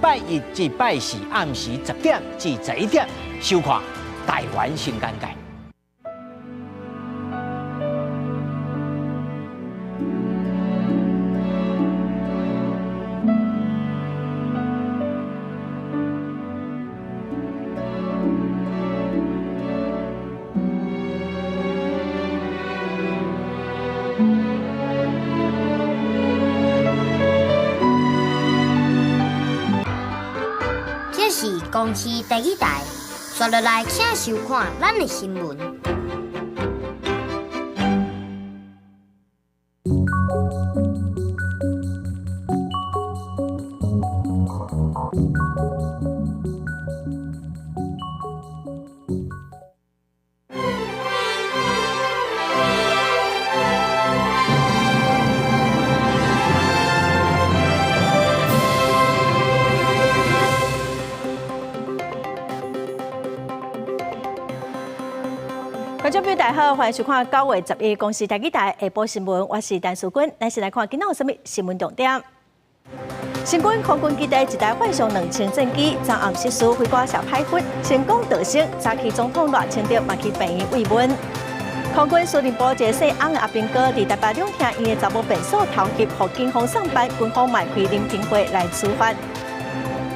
拜一至拜四暗時10點至11點收看台灣新簡介。這是公視第一台，刷落來請收看咱的新聞。觀眾朋友大家好，歡迎收看9月11公視台語台下晡新聞，我是陳淑君。咱先來看今仔有啥物新聞重點。新軍空軍基地一台幻象2000戰機，昨暗失事，飛官謝派訓成功逃生。早起總統賴清德嘛去病院慰問。空軍司令部一個姓翁的阿兵哥，佇台北兩廳院的查某便所偷翕，予警方送辦，軍方嘛開聆聽會來處罰。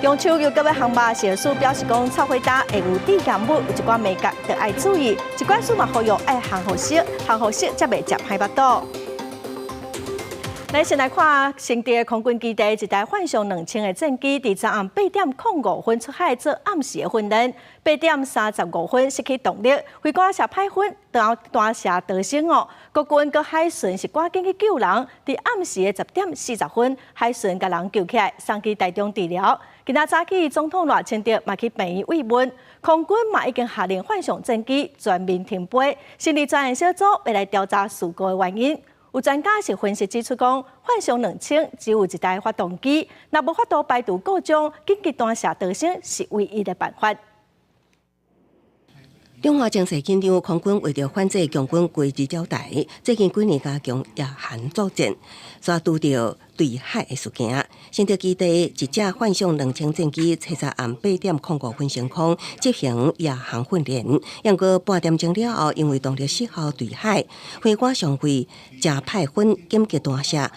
中秋又各位航吧小書表示講，臭火焦會有致癌物，有一寡眉角著愛注意。疾管署嘛呼籲愛烘予熟，烘予熟才袂食歹腹肚。咱先來看新竹空軍基地一台幻象2000的戰機，佇昨暗8點05分出海做暗時的訓練，8點35分失去動力，飛官謝派訓，然後彈射逃生哦。國軍佮海巡是趕緊去救人，佇暗時的10點40分，海巡共人救起來，送去台中治療。今仔早起，總統賴清德嘛去病院慰問，空軍嘛已經下令幻象戰機全面停飛，成立專案小組欲來調查事故的原因。有專家是分析指出講，幻象2000只有一台發動機，若無法度排除故障，緊急彈射逃生是唯一的辦法。中華情勢緊張，空軍為著反制共軍軍事招台，最近幾年加強夜航作戰，煞拄著墜海的事件。新竹基地一架幻象2000戰機，初十暗8點05分升空執行夜航訓練，毋過半點鐘了後，因為動力失效墜海，飛官上尉謝派芬緊急彈射，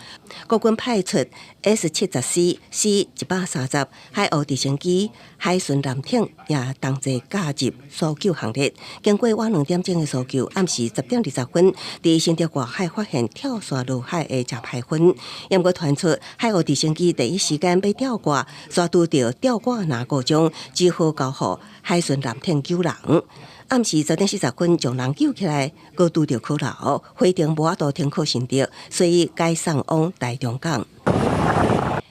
國軍派出 S-74、C-130海鷗直升機、海巡艦艇也同齊加入搜救行列。經過晚兩點鐘的搜救，暗時10點20分，佇新竹外海發現跳傘落海的謝派芬，毋過傳出海鷗直升機第一時間欲吊掛，煞拄著吊掛籃故障，只好交予海巡艦艇救人。暗時10點40分將人救起來，閣拄著苦流，飛行無法度停靠新竹，所以改送往台中港。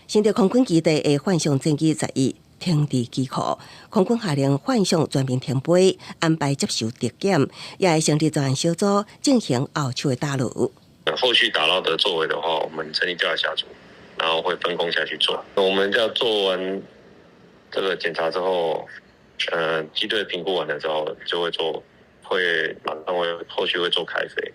新竹空軍基地的幻象戰機11停佇機庫，空軍下令幻象全面停飛，安排接受特檢，也會成立專案小組進行後手的打撈。後續打撈的作為的話，我們成立調查小組，然後會分工下去做。我們要做完這個檢查之後，機隊評估完了之後，就會做，會馬上會後續會做開飛。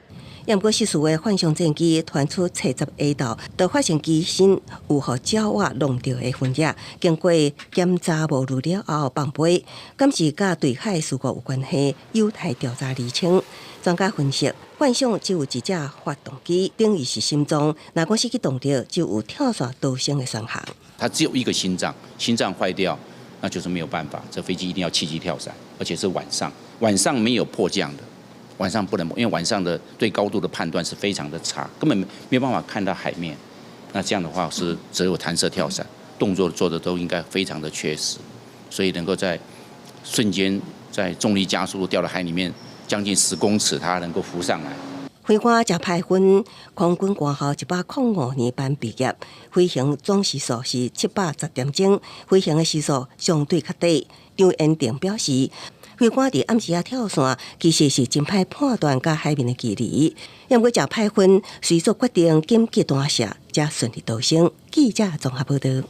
毋過失事的幻象戰機傳出七十下晝，就發現機身有予鳥仔弄著的痕跡，經過檢查無誤了後放飛，敢是佮墜海事故有關係，有待調查釐清。專家分析，幻象只有一隻發動機，等於是心臟，若講失去動力，就有跳傘逃生的選項。它只有一個心臟，心臟壞掉，那就是沒有辦法，這飛機一定要棄機跳傘，而且是晚上，晚上沒有迫降的。晚上不能，因為晚上的對高度的判斷是非常的差，根本沒有辦法看到海面。那這樣的話是只有彈射跳傘，動作做的都應該非常的確實，所以能夠在瞬間在重力加速度掉到海裡面將近10公尺，它能夠浮上來。飛官謝派芬，空軍官校105年班畢業，飛行總時數是710點鐘，飛行的時速相對較低。張延定表示，飛官佇暗時仔跳傘，其實是真歹判斷佮海面的距離。毋過謝派芬隨速決定緊急彈射，才順利逃生。記者綜合報導。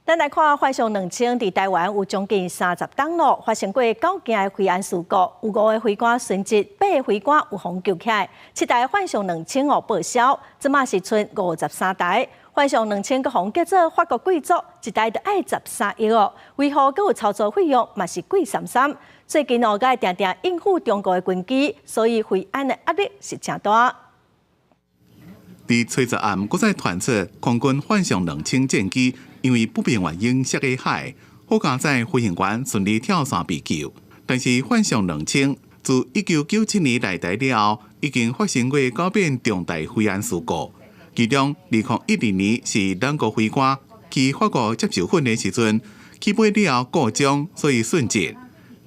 咱來看幻象2000佇台灣有將近30冬咯，發生過九件的飛安事故，有五個飛官殉職，八個飛官有予救起來，七台幻象2000哦報銷，這馬是賰53台。幻象兩千閣予人叫做法國貴族，一台就愛13億哦，維護閣有操作費用嘛是貴參參。最近哦，閣愛定定應付中國的軍機，所以飛安的壓力是誠大。佇初十暗，閣再傳出空軍幻象兩千戰機因為不明原因摔下海，好佳哉飛行員順利跳傘被救。但是幻象兩千自1997年來台了後，已經發生過九遍重大飛安事故。其中，2012年是兩個飛官去法國接受訓練時陣，起飛了後故障，所以殉職。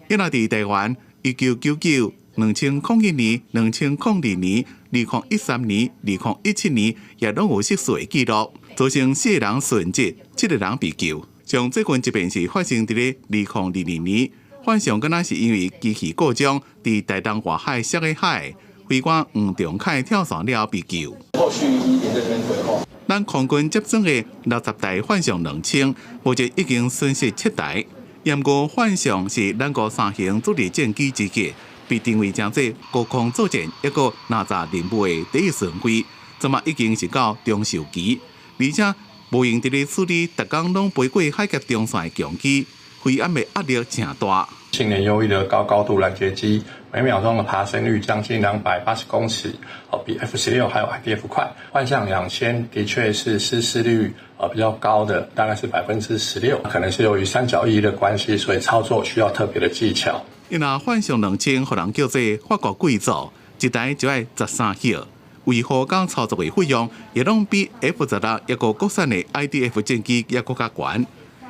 抑若佇台灣，1999、2001年、2002年、2013年、2017年，也攏有失事的記錄，造成四個人殉職，七個人被救。像最近一遍是發生佇咧2022年，幻象敢若是因為機器故障，佇台東外海摔下海。飛官黃長凱跳傘了後被救。後續也在這邊規劃。咱空軍接裝的60台幻象兩千，目前已經損失七台。毋過幻象是咱國三型主力戰機之一，被定位成做高空作戰一個哪吒任務的第一順位，這馬已經是到長壽期，而且無閒佇咧處理逐工攏飛過海峽中線的強機，飛安的壓力誠大。性能優異的高高度攔截機，每秒鐘的爬升率將近280公尺，哦，比 F-16還有 IDF 快。幻象兩千的確是失事率比較高的，大概是16%，可能是由於三角翼的關係，所以操作需要特別的技巧。因為幻象兩千，予人叫做法國貴族，一台就愛13億，維護佮操作的費用也攏比 F-16抑閣國產的 IDF 戰機猶閣較懸。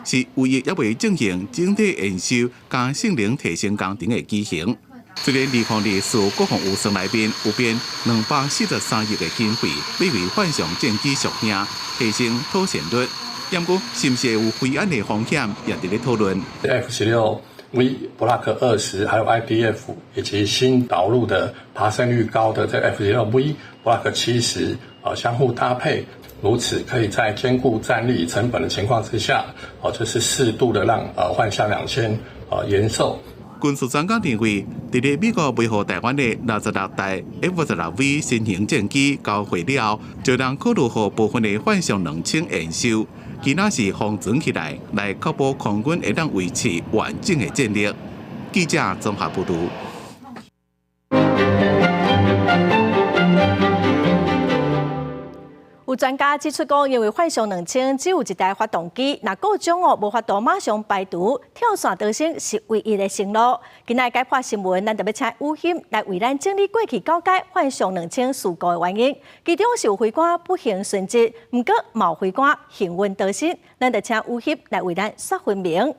是唯一猶未進行整體驗收佮性能提升工程的機型。雖然2024國防預算內面有編243億的經費，欲為幻象戰機續命，提升妥善率，毋過是毋是會有飛安的風險，也佇咧討論。 F-16V Block 20，還有 IDF 以及新導入的爬升率高的這 F-16V Block 70，相互搭配。如此可以在兼顧戰力成本的情況之下，哦，就是適度的讓幻象兩千延壽。軍事專家認為，佇咧美國賣予台灣的66台 F-16V 新型戰機交貨了後，就通考慮予部分的幻象兩千延壽，其他是封存起來，來確保空軍會當維持完整的戰力。記者綜合報導。有專家指出講，因為幻象兩千只有一台發動機，若故障哦，無法度馬上排除，跳傘逃生是唯一的生路。今仔解破新聞，咱特別請宇欣來為咱整理過去九屆幻象兩千事故的原因。其中是有飛官不幸殉職，毋過嘛有飛官幸運逃生。咱就請宇欣來為咱說分明。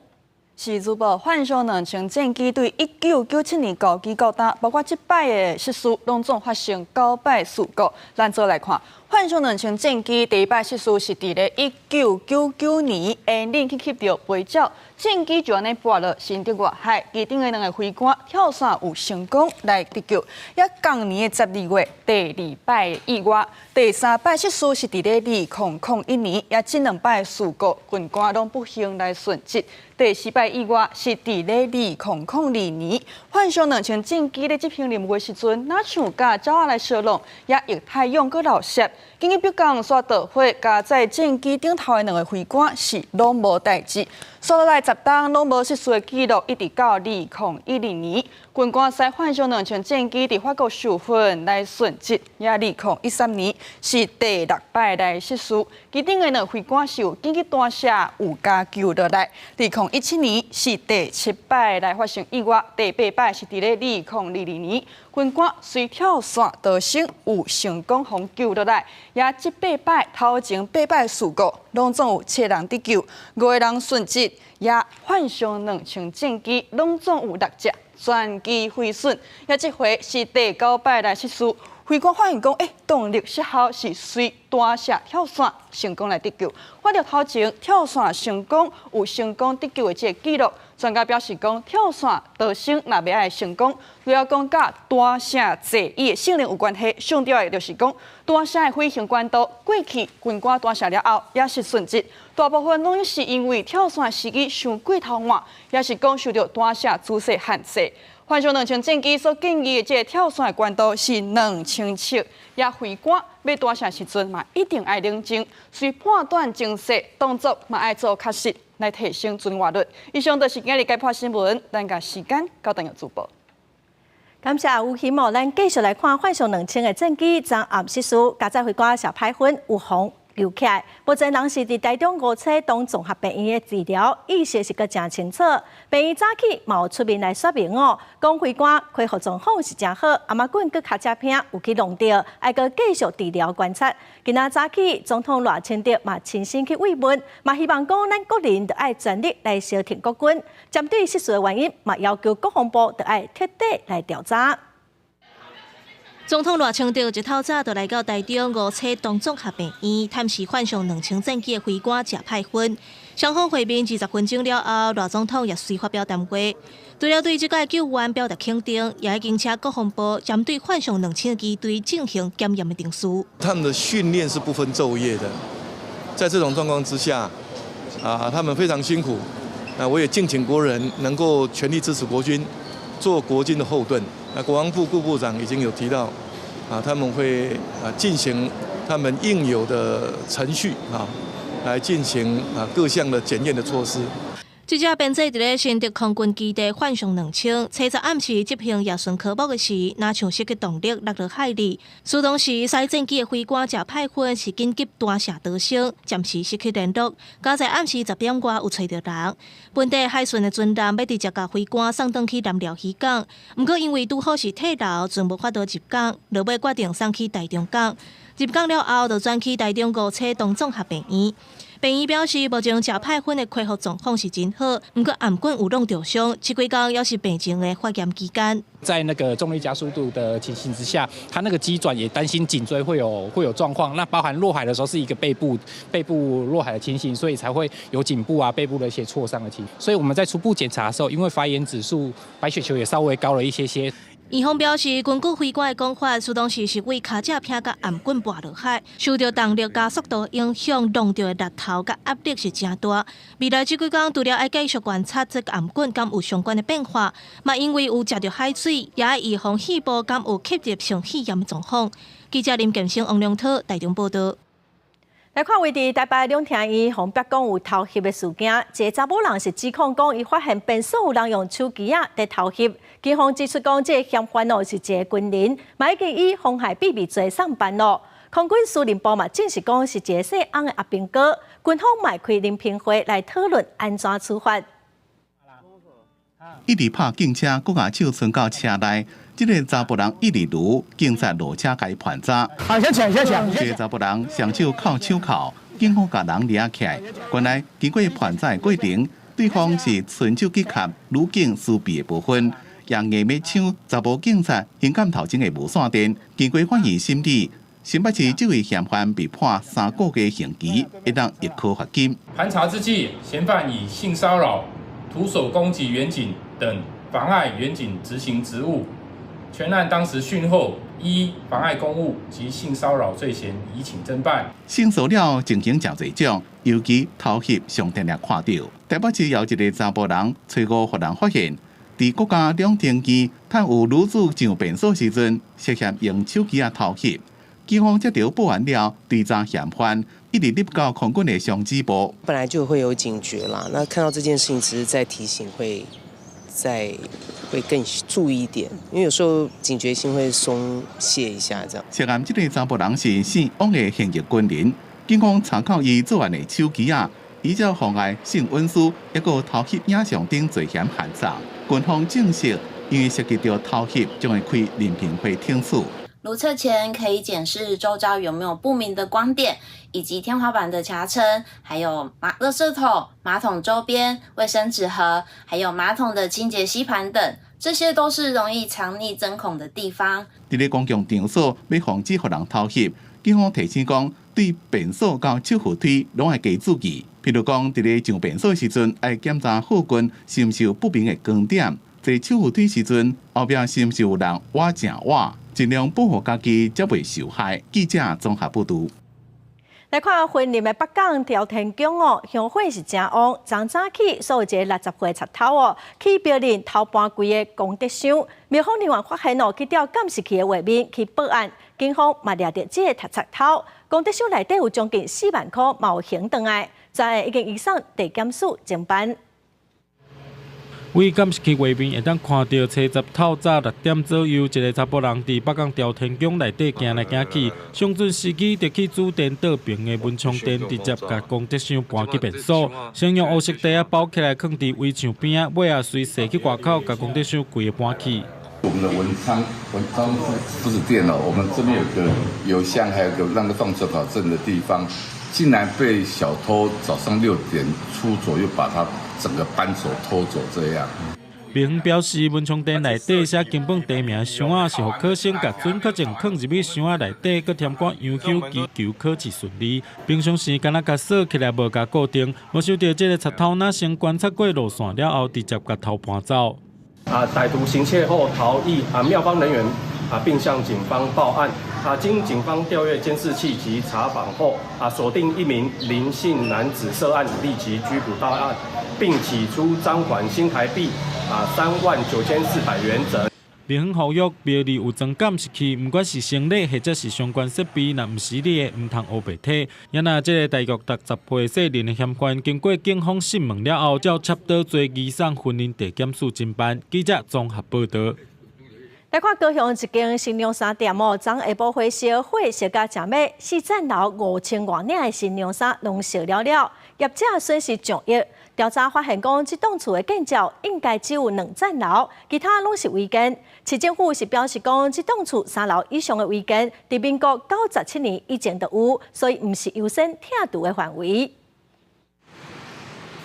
是主播幻象兩千戰機對1997年交機到今，包括這擺的失事，攏總發生九擺事故。咱做來看，幻象兩千戰機第一擺失事是佇咧1999年，引擎去吸著飛鳥，戰機就按呢跋落新竹外海，機頂的兩個飛官跳傘有成功來得救。也仝年的12月第二擺意外，第三擺失事是佇咧2001年，也這兩擺事故，軍官攏不幸來殉職。第四擺意外是佇咧2002年，幻象兩千戰機咧執行任務的時陣，若像佮鳥仔來相挵，也液態氧閣漏泄。緊急迫降煞著火，加載戰機頂頭的兩個飛官是攏無代誌。紲落來10冬攏無失事的記錄，一直到2012年，軍官駛幻象兩千戰機佇法國受訓來殉職。也2013年是第六擺來失事，機頂的兩個飛官是有緊急彈射有共救落來。2017年是第七擺來發生意外，第八擺是佇咧2022年，軍官隨跳傘逃生有成功予救落來。也這八擺頭前八擺事故，攏總有七人得救，五個人殉職。也幻象兩千戰機攏總有六隻全機毀損。也這回是第九擺來失事，飛官發現講，動力失效是隨彈射跳傘成功來得救。看著頭前跳傘成功有成功得救的這個記錄，專家表示講，跳傘逃生若欲愛成功，除了講佮彈射座椅的性能有關係，上重要的就是講彈射的飛行高度。過去軍官彈射了後也是殉職，大部分攏是因為跳傘時機傷過頭晚，也是講受著彈射姿勢限制。幻象2000戰機所建議的這个跳傘的懸度是2000尺，也飛官欲彈射時陣嘛，一定愛冷靜，隨判斷精細，動作嘛愛做確實，來提升存活率。以上就是今日解破新聞，咱共時間交轉予主播。感謝吳希望，咱繼續來看幻象2000的戰機昨暗失事，駕駛飛官謝派芬有予救起來。目前人是佇台中吳彩東綜合病院的治療，意識是閣誠清楚。病院早起嘛有出面來說明哦，講飛官恢復狀況是誠好，頷頸佮跤脊骿有去弄著，愛閣繼續治療觀察。今仔早起，總統賴清德嘛親身去慰問，嘛希望講咱國人著愛全力來相挺國軍，針對失事的原因，嘛要求國防部著愛徹底來調查。總統賴清德一透早就來到台中吳彩東綜合病院探視幻象2000戰機的飛官謝派芬。雙方會面20分鐘了後，賴總統也隨發表談話，除了對這個救援表達肯定，也已經請國防部針對幻象2000的機隊進行檢驗的程序。他們的訓練是不分晝夜的，在這種狀況之下，啊，他們非常辛苦。那我也敬請國人能夠全力支持國軍，做國軍的後盾。那國防部顧部長已經有提到，啊，他們會啊進行他們應有的程序啊，來進行啊各項的檢驗的措施。這隻編制佇咧新竹空軍基地幻象2000，初十暗時執行夜巡科目的時，若像失去動力落入海裡。事當時，駛戰機的飛官謝派芬是緊急彈射逃生，暫時失去聯絡。佳哉暗時10點外有揣著人。本地海巡的船艦欲直接共飛官送轉去南寮漁港，毋過因為拄好是退流，船無法度入港，落尾決定送去台中港。入港了後，就轉去台中吳彩東綜合病院。病院表示，目前謝派芬的恢復狀況是真好，毋過頷頸有弄著傷，這幾工猶是病情的發炎期間。在那個重力加速度的情形之下，他那個機轉也擔心頸椎會有狀況。那包含落海的時候是一個背部落海的情形，所以才會有頸部啊、背部的一些挫傷的情形。所以我們在初步檢查的時候，因為發炎指數、白血球也稍微高了一些些。院方表示，根據飛官的講法，事當時是為跤脊骿佮頷頸跋落海，受著動力加速度影響，弄著的力頭佮壓力是誠大。未來這幾工除了愛繼續觀察這個頷頸敢有相關的變化，嘛因為有食著海水，也愛預防肺部敢有吸入性肺炎的狀況。記者林建生、王良濤台中報導。來看，位佇台北兩廳院，予逼講有偷翕的事件，一個查某人是指控講，伊發現便所有人用手機仔佇偷翕。警方指出講，這個嫌犯哦是一個軍人，嘛已經以妨害秘密罪送辦咯。空軍司令部嘛證實講是一個姓翁的阿兵哥，軍方嘛開聆評會來討論按怎處罰。一直拍警車，閣共手伸到車內，這个查埔人一直盧警察落車共伊盤查。好，先搶，先搶。這个查埔人雙手銬手銬，警方共人掠起來。原來經過盤查的過程，對方是伸手去掐女警私秘的部分，也硬欲搶查埔警察胸坎頭前的無線電。經過法院審理，新北市這位嫌犯被判3個月刑期，會當易科罰金。盤查之際，嫌犯以性騷擾、徒手攻擊員警等妨礙員警執行職務，全案當時訊後依妨礙公務及性騷擾罪嫌移請偵辦。性騷擾情形誠濟種，尤其偷翕上定定看著。台北市有一个查埔人，初五予人發現，佇國家兩廳院探有女子上便所時陣，涉嫌用手機仔偷翕。警方接著報案了，追查嫌犯，一直入到空軍的雙子部。本來就會有警覺啦，那看到這件事情，只是在提醒，會再會更注意一點，因為有時候警覺性會鬆懈一下，這樣。涉案這个查埔人是姓翁的現役軍人，警方查扣伊作案的手機仔，依照妨礙性隱私，抑閣偷翕影像等罪嫌函送。軍方證實，因為涉及著偷翕，將會開聆評會聽取。如廁前可以檢視周遭有沒有不明的光點，以及天花板的夾層，還有垃圾桶、馬桶周邊、衛生紙盒，還有馬桶的清潔吸盤等，這些都是容易藏匿針孔的地方。佇咧公共場所欲防止予人偷翕，警方提醒講，對便所佮手扶梯攏愛加注意。譬如講，佇咧上便所時陣，愛檢查附近是毋是有不明的光點；坐手扶梯時陣，後壁是毋是有人倚正倚，盡量保護家己，才袂受害。記者綜合報導。來看雲林的北港朝天宮哦，香火是誠旺。昨早起，所有一个60歲賊偷哦，去廟裡偷搬規个功德箱。廟方人員發現哦，去調監視器的畫面去報案，警方嘛掠著這个賊偷。功德箱內底有將近4萬箍，嘛有還轉來，全案已經移送地檢署偵辦。對監視器畫面會當看著，初十透早6點左右，一个查埔人佇北港朝天宮內底行來行去，上陣時機就去主殿倒爿的文昌殿，直接共功德箱搬去便所，先用烏色袋仔包起來，囥佇圍牆邊仔，尾仔隨踅去外口，共功德箱規个搬去。我們的文昌福祉殿哦，我們這邊有個油箱，還有個那個放准考證的地方，竟然被小偷早上6點出左右把它整個搬走偷走這樣。廟方表示，文昌殿內底寫金本地名箱仔是予考生共准考證囥入去箱仔內底，閣添寡洋香祈求考試順利。平常時敢若共鎖起來，無共固定，無想著這个賊偷若先觀察過路線了後，直接共偷搬走。歹徒行竊後逃逸，廟方人員並向警方報案。經警方調閱監視器及查訪後，鎖定一名林姓男子涉案，立即拘捕到案，並起出贓款新台幣39,400元整。廟方呼籲廟裡有裝監視器，毋管是生理或者是相關設備，若毋是你的，毋通烏白提。也若這个大約60歲細林的嫌犯，經過警方訊問了後，照賊盜罪移送雲林地檢署偵辦。記者綜合報導。來看高雄一間新娘衫店哦，昨下晡火燒，火燒甲誠欲，四層樓5000外領的新娘衫攏燒了了，業者損失上億。調查發現講，這棟厝的建造應該只有兩層樓，其他攏是違建。市政府是表示講，這棟厝三樓以上的違建，佇民國97年以前就有，所以毋是優先拆除的範圍。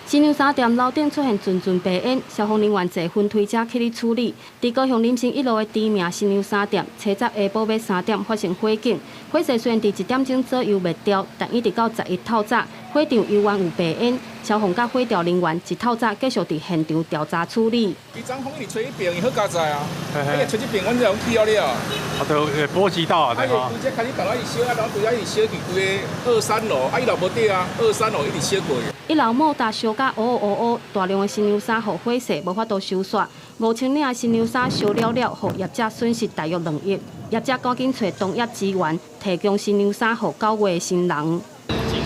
新娘衫店樓頂出現陣陣白煙，消防人員坐雲推車去咧處理。佇高雄林森一路的知名新娘衫店，初十下晡欲3點發生火警，火勢雖然佇1點鐘左右滅掉，但一直到11透早，火場猶原有白煙。消防佮火調人員一透早繼續佇現場調查處理。伊昨昏伊揣彼爿，伊好佳哉啊！伊揣這爿，阮就攏去了了。啊，就會波及到啊，對嗎？伊規只開始逐仔伊燒啊，然後規只伊燒去規个二三樓，啊，伊樓無對啊，二三樓一直燒過去。一樓莫達燒甲烏烏烏，大量的新娘衫予火勢無法度收煞，5000領的新娘衫燒了了，予業者損失大約2億。業者趕緊揣同業支援，提供新娘衫予9月的新人。盡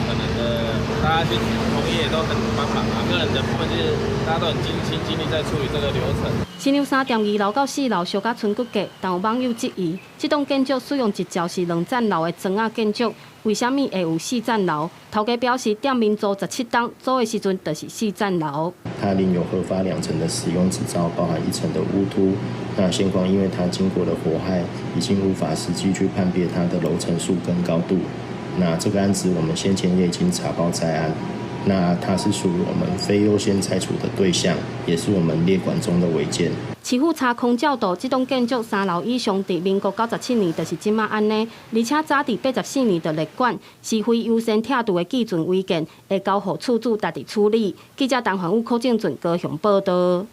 可能的，大家去同業都很幫忙啊，個人的部分就是大家都很盡心盡力在處理這個流程。新娘衫店2樓到4樓燒甲賰骨架，但有網友質疑，這棟建築使用執照是兩層樓的磚仔建築，為啥物會有四層樓？頭家表示，店面租17冬，租的時陣就是四層樓。他領有核發兩層的使用執照，包含一層的屋凸。那現況因為它經過了火害，已經無法實際去判別它的樓層數跟高度。那這個案子我們先前也已經查報在案。那它是屬於我們非優先拆除的對象，也是我們列管中的違建。市府查空照圖，這棟建築三樓以上，佇民國97年就是這馬按呢，而且早佇84年就列管，是非優先拆除的既存違建，會交予厝主家己處理。記者陳環宇、柯正俊高雄報導。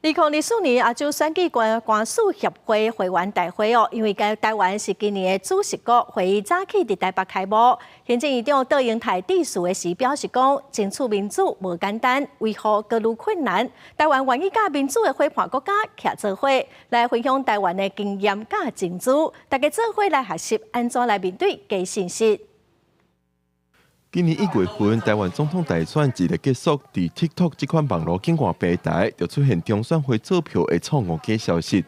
2024年亞洲選舉官司協會會員大會哦，因為該台灣是今年的主席國，會議早起佇台北開幕。行政院長卓榮泰致辭的時表示講，爭取民主無簡單，維護閣愈困難。台灣願意佮民主的伙伴國家徛做伙，來分享台灣的經驗佮情資，大家做伙來學習按怎來面對假信息。今年1月份，台灣總統大選一个結束，佇 TikTok 這款網路警報平台就出現中選會做票的錯誤假消息。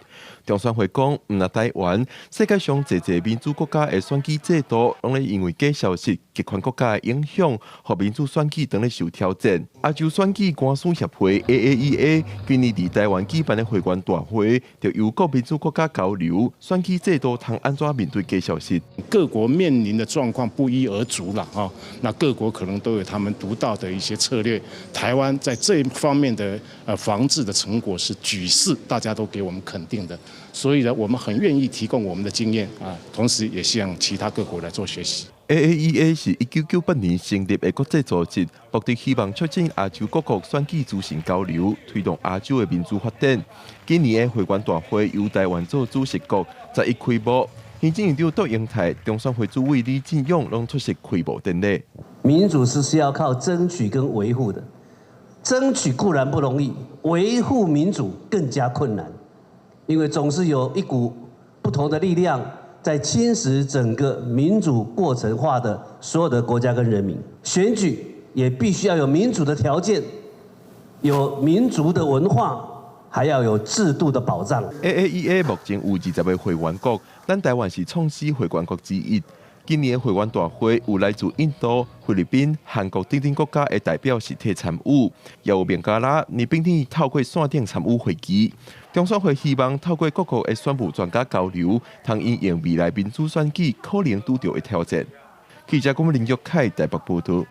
中選會講，毋但台灣，世界上濟濟民主國家的選舉制度，攏咧因為假消息、極權國家的影響，予民主選舉當咧受挑戰。亞洲選舉官司協會 AAEA 今年佇台灣舉辦的會員大會，就由各民主國家交流選舉制度通按怎面對假消息。各國面臨的狀況不一而足了，哈，那各國可能都有他們獨到的一些策略。台灣在這一方面的防治的成果是舉世大家都給我們肯定的，所以呢，我們很願意提供我們的經驗啊，同時也向其他各國來做學習。 AAEA 是1998年成立的國際組織，目的希望促進亞洲各國選舉資訊交流，推動亞洲的民主發展。今年的會員大會由台灣做主席國，11開幕。行政院長卓榮泰、中選會主委李進勇攏出席開幕典禮。民主是需要靠爭取跟維護的，爭取固然不容易，維護民主更加困難，因為總是有一股不同的力量在侵蝕整個民主過程化的所有的國家跟人民。選舉也必須要有民主的條件，有民族的文化，還要有制度的保障。 AAEA 目前有20個會員國，咱台灣是創始會員國之一。今年會員大會有來自印度、菲律賓、韓國等等國家的代表實體參與，也有孟加拉、尼泊爾透過線頂參與會議。中選會希望透過各國的選務專家交流，通因應未來民主選舉可能拄著的挑戰。記者郭林玉凱台北報導。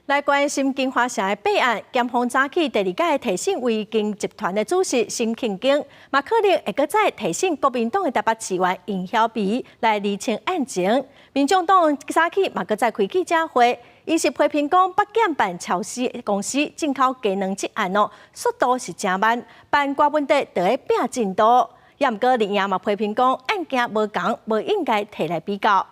來關心金華城的弊案，檢方早起第二屆提審維京集團的主席沈慶京，嘛可能會閣再提審國民黨的台北市議員應曉薇來釐清案情。民眾黨早起嘛閣再開記者會，伊是批評講北檢辦超市公司進口雞卵這案哦，速度是誠慢，辦郭文哲就咧拚進度。也毋過綠營嘛批評講案件無仝，無應該提來比較。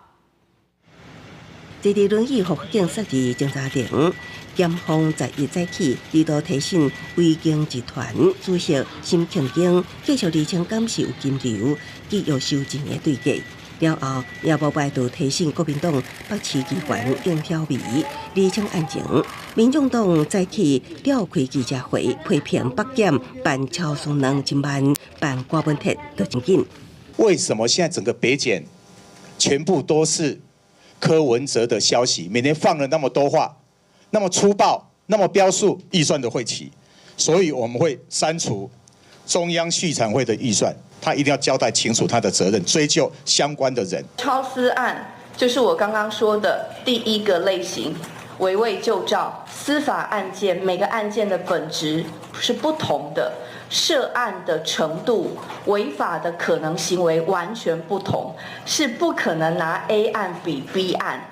坐佇輪椅予警察偵查庭，檢方11早起二度提審維京集團主席沈慶京，繼續釐清敢是有金流、契約收錢的對價。了後，也無排除提審國民黨北市議員應曉薇釐清案情。民眾黨早起召開記者會，批評北檢辦超商卵真慢，辦郭文鐵就真緊。為什麼現在整個北檢全部都是柯文哲的消息，每天放了那麼多話，那麼粗暴，那麼標數預算的會期，所以我們會刪除中央畜產會的預算，他一定要交代清楚他的責任，追究相關的人。超私案就是我剛剛說的第一個類型，圍魏救趙。司法案件每個案件的本質是不同的，涉案的程度、違法的可能行為完全不同，是不可能拿 A 案比 B 案。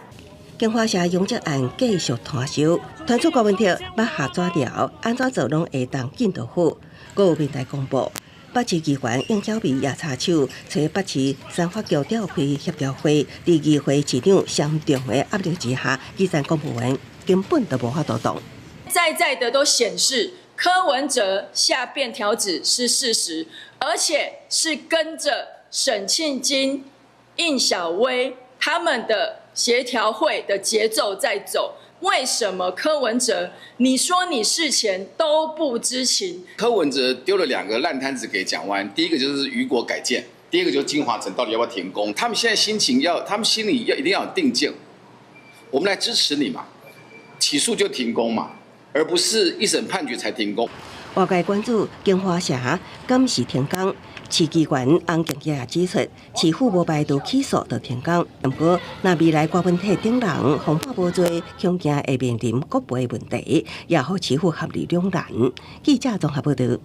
金華城養殖案繼續拖燒，傳出郭文哲欲下紙條，按怎做攏會當進度好。閣有平台公布，北市議員應曉薇也插手，揣北市三發局召開協調會，佇議會市長相重的壓力之下，基層公務員根本就無法度動。在在的都顯示柯文哲下便條紙是事實，而且是跟着沈慶金、應曉薇他們的協調會的節奏在走。為什麼柯文哲？你說你事前都不知情？柯文哲丟了兩個爛攤子給蔣萬安，第一個就是雨果改建，第二個就是京華城到底要不要停工？他們現在心情要，他們心裡要一定要有定見。我們來支持你嘛，起訴就停工嘛，而不是一審判決才停工。外界關注京華城敢是停工，市議員洪敬業也指出，市府無排除起訴就停工。毋過，若未來郭文鐵等人予判無罪，恐驚會面臨國賠問題，也予市府陷入兩難。記者綜合報導。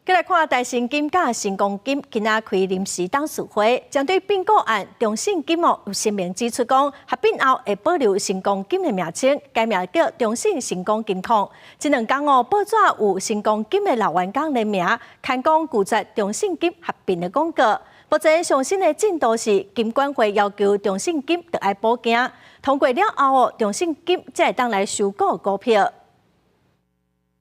繼來看台新金佮新光金今仔開臨時董事會，針對併購案，中信金哦有聲明指出講，合併後會保留新光金的名稱，改名叫中信新光金控。這兩工哦，報紙有新光金的老員工聯名，刊講拒絕中信金合併的廣告。目前上新的進度是金管會要求中信金著愛補件，通過了後哦，中信金才會當來收購股票。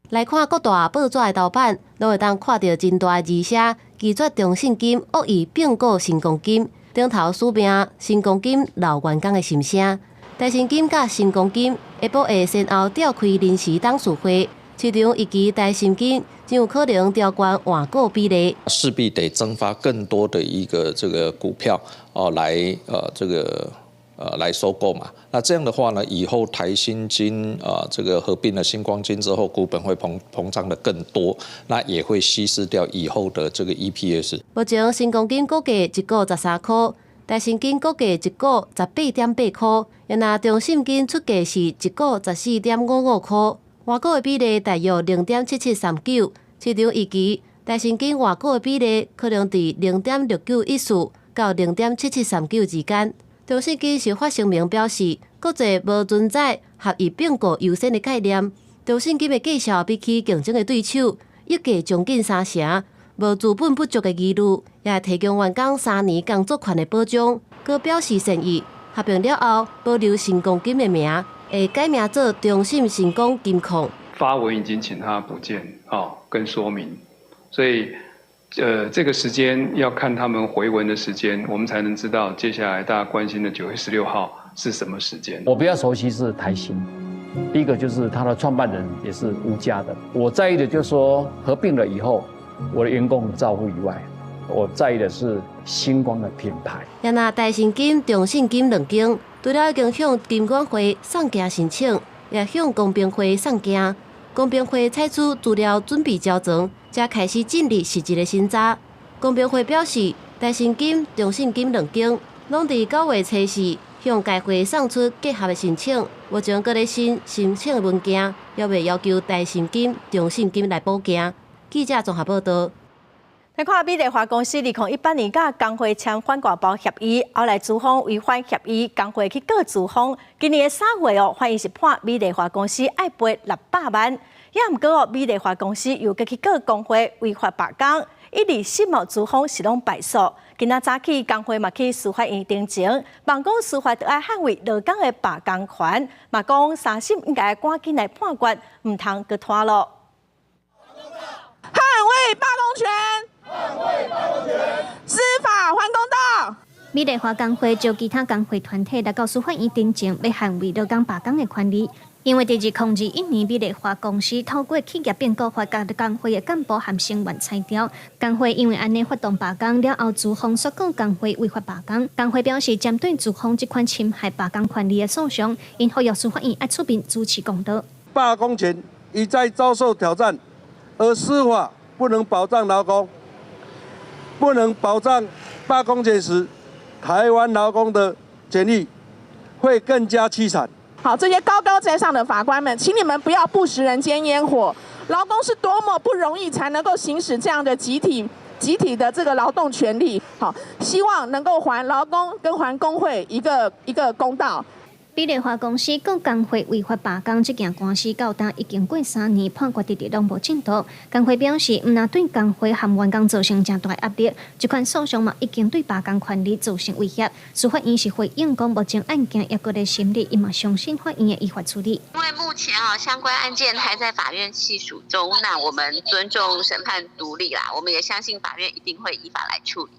來看各大報紙的頭版，攏會當看著真大字寫，拒絕中信金惡意併購新光金，頂頭署名新光金老員工的心聲。台新金佮新光金下晡會先後召開臨時董事會，市場預期台新金真有可能調懸換股比例，勢必得增發更多的一個這個股票哦，來這個。來收購嘛，那這樣的話呢，以後台新金啊，這個合併了新光金之後，股本會膨脹的更多，那也會稀釋掉以後的這個 EPS。目前新光金股價一股13塊，台新金股價一股18.8塊，若中信金出價是一股14.55塊，換股的比例大約0.7739。市場預期台新金換股的比例可能佇0.6914到0.7739之間。中信金是發聲明表示，國際無存在合意併購優先的概念。中信金的績效比起競爭的對手，溢價將近三成。無資本不足的疑慮，也會提供員工3年工作權的保障。閣表示善意，合併了後保留新光金的名，會改名做中信新光金控。發文已經請他補件，哦，跟說明，所以，這個時間要看他們回文的時間，我們才能知道接下來大家關心的9月16號是什麼時間。我比較熟悉是台新，第一個就是他的創辦人也是吳家的。我在意的就是說合併了以後，我的員工照顧以外，我在意的是新光的品牌。也若台新金、中信金兩間，除了已經向金管會送件申請，也向公平會送件。公平會採取資料準備交存，才開始進入實質的審查。公平會表示，台新金、中信金兩間攏佇9月初四向該會送出結合的申請，目前閣咧審申請文件，猶未要求台新金、中信金來補件。記者綜合報道。來看美麗華公司2018年佮工會簽反外包協議，後來資方違反協議，工會去告資方。今年的3月哦，法院是判美麗華公司愛賠600萬。也毋過哦，美麗華公司又閣去告工會違法罷工，一二四五資方是攏敗訴。今仔早起工會嘛去司法院陳情，望講司法著愛捍衛勞工的罷工權，嘛講三審應該趕緊來判決，毋通閣拖囉。捍衛罷工權！捍衛罷工權！司法還公道！美麗華工會召其他工會團體來到司法院陳情，欲捍衛勞工罷工的權利。因為佇2021年，美麗華公司透過企業併購法，共工會的幹部和成員裁掉。工會因為按呢發動罷工了後，資方煞告工會違法罷工。工會表示，針對資方這款侵害罷工權利的訴訟，𪜶呼籲司法院愛出面主持公道。罷工權一再遭受挑戰，而司法不能保障勞工，不能保障罷工權時，台灣勞工的權益會更加淒慘。好，這些高高在上的法官們，請你們不要不食人間煙火。勞工是多麼不容易才能夠行使這樣的集體的這個勞動權利。好，希望能夠還勞工跟還工會一個公道。美麗華公司告工會違法罷工，這件官司到今已經過3年，判決遲遲攏無進度。工會表示，毋但對工會和員工造成誠大壓力，這款訴訟嘛已經對罷工權利造成威脅。司法院是回應講，目前案件猶閣咧審理，伊嘛相信法院會依法處理。因為目前啊，相關案件還在法院細數中，那我們尊重審判獨立啦，我們也相信法院一定會依法來處理。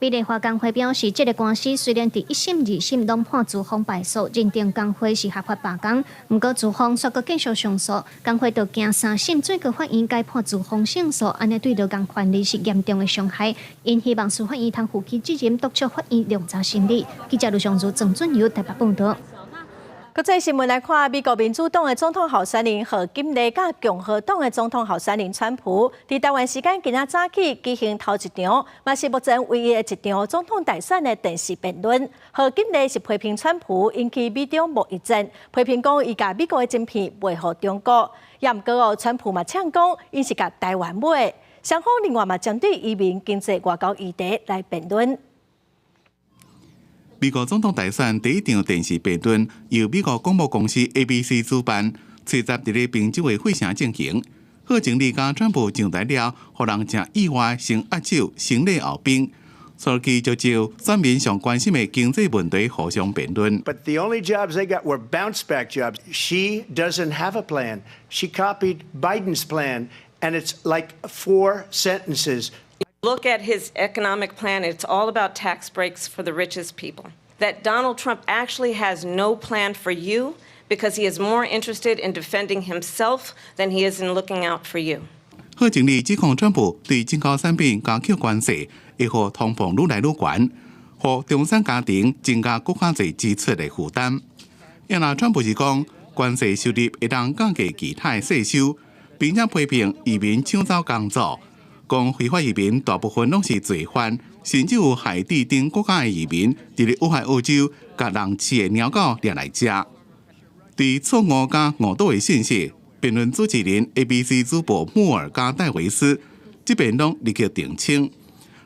美麗華工會表示，這個官司雖然佇一審、二審攏判資方敗訴，認定工會是合法罷工，毋過資方煞閣繼續上訴，工會就驚三審最高法院改判資方勝訴，按呢對勞工權利是嚴重的傷害。𪜶希望司法院通負起責任，督促法院量查審理。記者盧尚如、鄭俊友台北報道。國際新聞來看，美國民主黨的總統候選人賀錦麗佮共和黨的總統候選人川普，佇台灣時間今仔早起舉行頭一場，嘛是目前唯一的一場總統大選的電視辯論。賀錦麗是批評川普引起美中貿易戰，批評講伊共美國的晶片賣予中國。也毋過哦，川普嘛嗆講，𪜶是共台灣買。雙方另外嘛針對移民、經濟、外交議題來辯論。美國總統大選第一場電視辯論由美國廣播公司 ABC 主辦，初十佇咧賓州的費城進行。賀錦麗佮川普上台了，予人誠意外，先握手，先禮後兵，初期就就選民上關心的經濟問題互相辯論。 But the only jobs they got were bounce back jobs. She doesn't have a plan. She copied Biden's plan, and it's like four sentences. Look at his economic plan. It's all about tax breaks for the richest people. That Donald Trump actually has no plan for you because he is more interested in defending himself than he is in looking out for you. 賀錦麗指控川普對進口產品加扣關稅，會予通膨愈來愈懸，予中產家庭增加閣較濟支出的負擔。也若川普是講關稅收入會當降低其他稅收，並且批評移民搶走工作。講非法移民大部分攏是罪犯，甚至有海地等國家的移民，佇咧俄亥俄州共人飼的貓狗掠來食。對錯誤佮誤導的信息，辯論主持人 ABC 主播穆爾佮戴維斯這邊攏立刻澄清，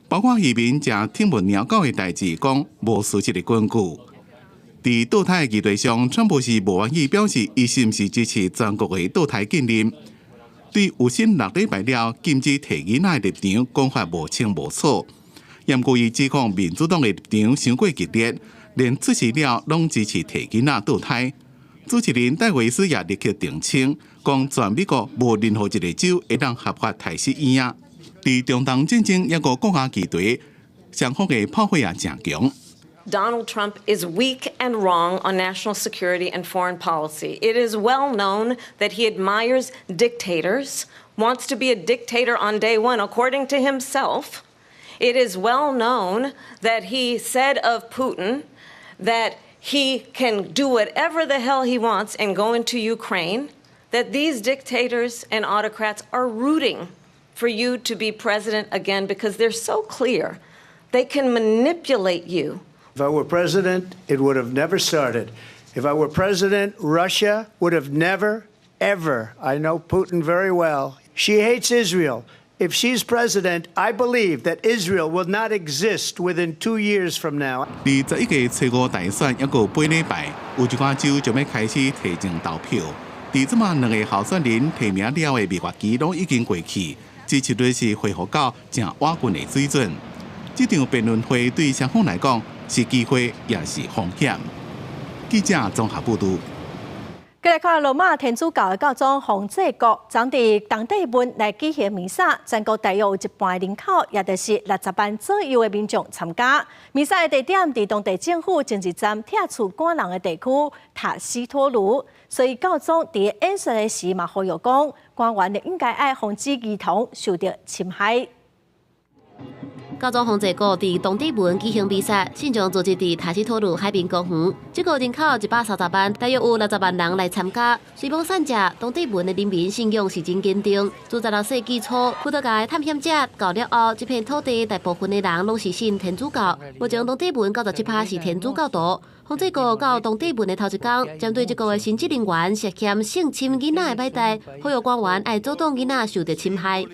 包括移民食寵物貓狗的代誌，講無事實的根據。佇墮胎議題上，川普是無願意表示伊是毋是支持全國的墮胎禁令。對有心六禮拜了禁止提囡仔的立場講法無清無楚。毋過伊指控民主黨的立場傷過激烈，連出事了攏支持提囡仔墮胎。主持人戴維斯也立刻澄清，講全美國無任何一个州會當合法刣死嬰仔。佇中東戰爭抑閣國家議題，雙方的炮火也誠強。 Donald Trump is weak and wrong on national security and foreign policy. It is well known that he admires dictators, wants to be a dictator on day one, according to himself. It is well known that he said of Putin that he can do whatever the hell he wants and go into Ukraine, that these dictators and autocrats are rooting for you to be president again because they're so clear. They can manipulate you. If I were president, it would have never started. If I were president, Russia would have never, ever, I know Putin very well. She hates Israel. If she's president, I believe that Israel will not exist within 2 years from now. 佇11月初五大選猶閣8禮拜，有一寡州就欲開始提前投票。佇這馬兩个候選人提名了的蜜月期攏已經過去，支持率是恢復到誠倚近的水準。這場辯論會對雙方來講是機會，也是風險。記者綜合報導。繼來看羅馬天主教的教宗方濟各，昨佇當地文來舉行彌撒，全國大約有一半人口，也就是60萬左右的民眾參加。彌撒的地點佇當地政府政治站拆厝趕人的地區塔西托盧，所以教宗佇演說的時嘛呼籲講，官員應該愛防止兒童受著侵害。教宗方濟各佇當地文舉行彌撒，信眾聚集佇塔西托魯海濱公園。這個人口130萬，大約有60萬人來參加。雖罔散食，當地文的人民信仰是真堅定。自16世紀初，葡萄牙的探險者到了後，這片土地大部分的人攏是信天主教。目前當地文97%是天主教徒。方濟各到當地文的頭一工，針對這國的神職人員涉嫌性侵囡仔的歹代，呼籲官員愛阻擋囡仔受著侵害。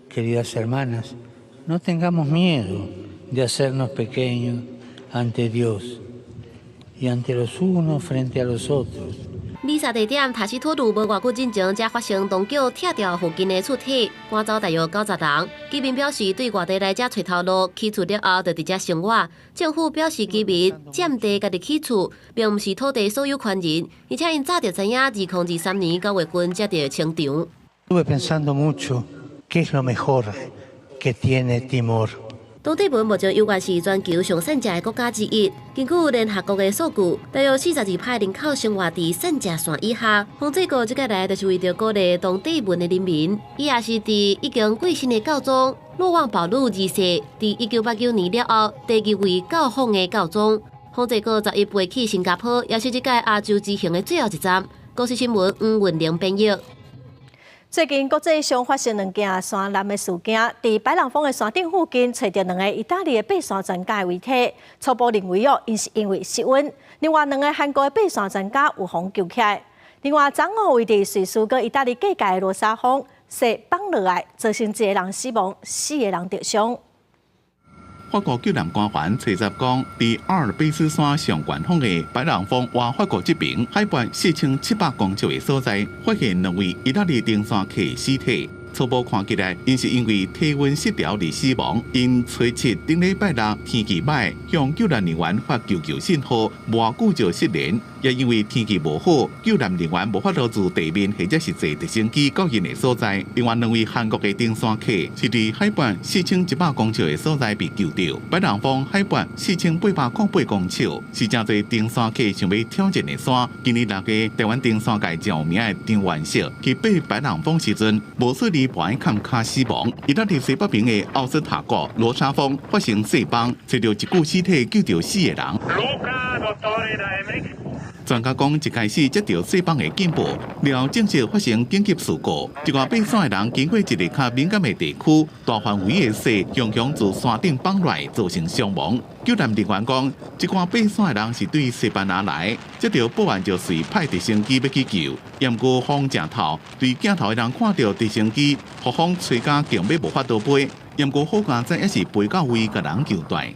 Queridas hermanas, no tengamos miedo de hacernos pequeños ante Dios y ante los unos frente a los otros. 彌撒地點塔西托魯無偌久進前，才發生當局拆掉附近的厝體，趕走大約90人。居民表示對外地來遮揣頭路，起厝了後就佇遮生活。政府表示居民佔地家己起厝，並毋是土地所有權人，而且𪜶早就知影，2023年9月份才著清場。 Estuve pensando mucho qué es lo mejor que tiene Timor. 東帝汶目前猶原是全球上散食的國家之一。根據聯合國的數據，大約42%人口生活佇散食線以下。方濟各這擺來就是為著鼓勵東帝汶的人民。伊也是佇已經過身的教宗若望保祿二世，佇1989年了後，第二位到訪的教宗。方濟各11飛去新加坡，也是這屆亞洲之行的最後一站。公視新聞黃文玲編譯。最近國際上發生兩件山難的事件，佇白朗峰的山頂附近，揣著兩个意大利的爬山專家的遺體，初步認為哦，𪜶是因為失溫。另外兩个韓國的爬山專家有予救起來。另外，昨昏位佇瑞士佮意大利界的羅莎峰，雪崩落來，造成一个人死亡，四个人著傷。法國救難官員初十講，佇阿爾卑斯山上懸峰的白朗峰倚法國這邊海拔4700公尺的所在，發現兩位意大利登山客的屍體。初步看起來，𪜶是因為體溫失調而死亡。𪜶初七頂禮拜六天氣䆀，向救難人員發求救信號，無久就失聯。也因為天氣無好，救難人員無法度自地面或者是坐直升機到𪜶的所在。另外兩位韓國的登山客是佇海拔4100公尺的所在被救著。白朗峰海拔4808公尺，是誠濟登山客想欲挑戰的山。今年6月，台灣登山界誠有名的張元碩去爬白朗峰時陣，無注意跋崁跤死亡。意大利西北邊的奧斯塔國羅莎峰發生雪崩，揣著一具屍體，救著四个人。專家講，一開始接著雪崩的警報，了後正式發生緊急事故。一寡爬山的人經過一个較敏感的地區，大範圍的雪雄雄自山頂崩落來，造成傷亡。救難人員講，這寡爬山的人是對西班牙來，接著報案就隨派直升機欲去救。毋過風誠透，對鏡頭的人看著直升機，予風吹甲勁欲無法度飛。毋過好佳哉，猶是飛到位，共人救蹛。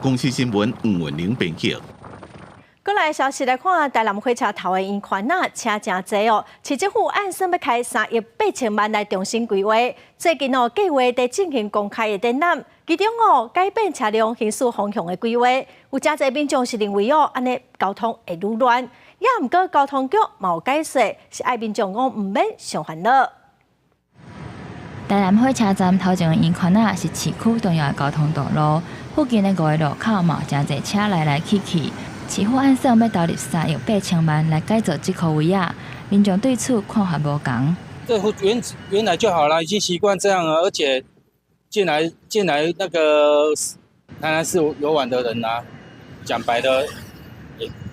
公視新聞吳文玲編譯。閣來消息來看，台南火車頭的圓環仔，車誠濟哦。市政府按算欲開3億8千萬來重新規劃，最近哦計劃佇進行公開的展覽，其中哦改變車輛行駛方向的規劃，有誠濟民眾是認為哦，按呢交通會愈亂。也毋過交通局嘛有解釋，是愛民眾講毋免傷煩惱。台南火車站頭前的圓環仔是市區重要的交通道路，附近的五个路口嘛有誠濟車來來去去。市府按算欲投入3億8千萬來改造這箍位仔，民眾對此看法無仝。這原來就好了，已經習慣這樣了，而且進來那個台南市遊玩的人啊，講白的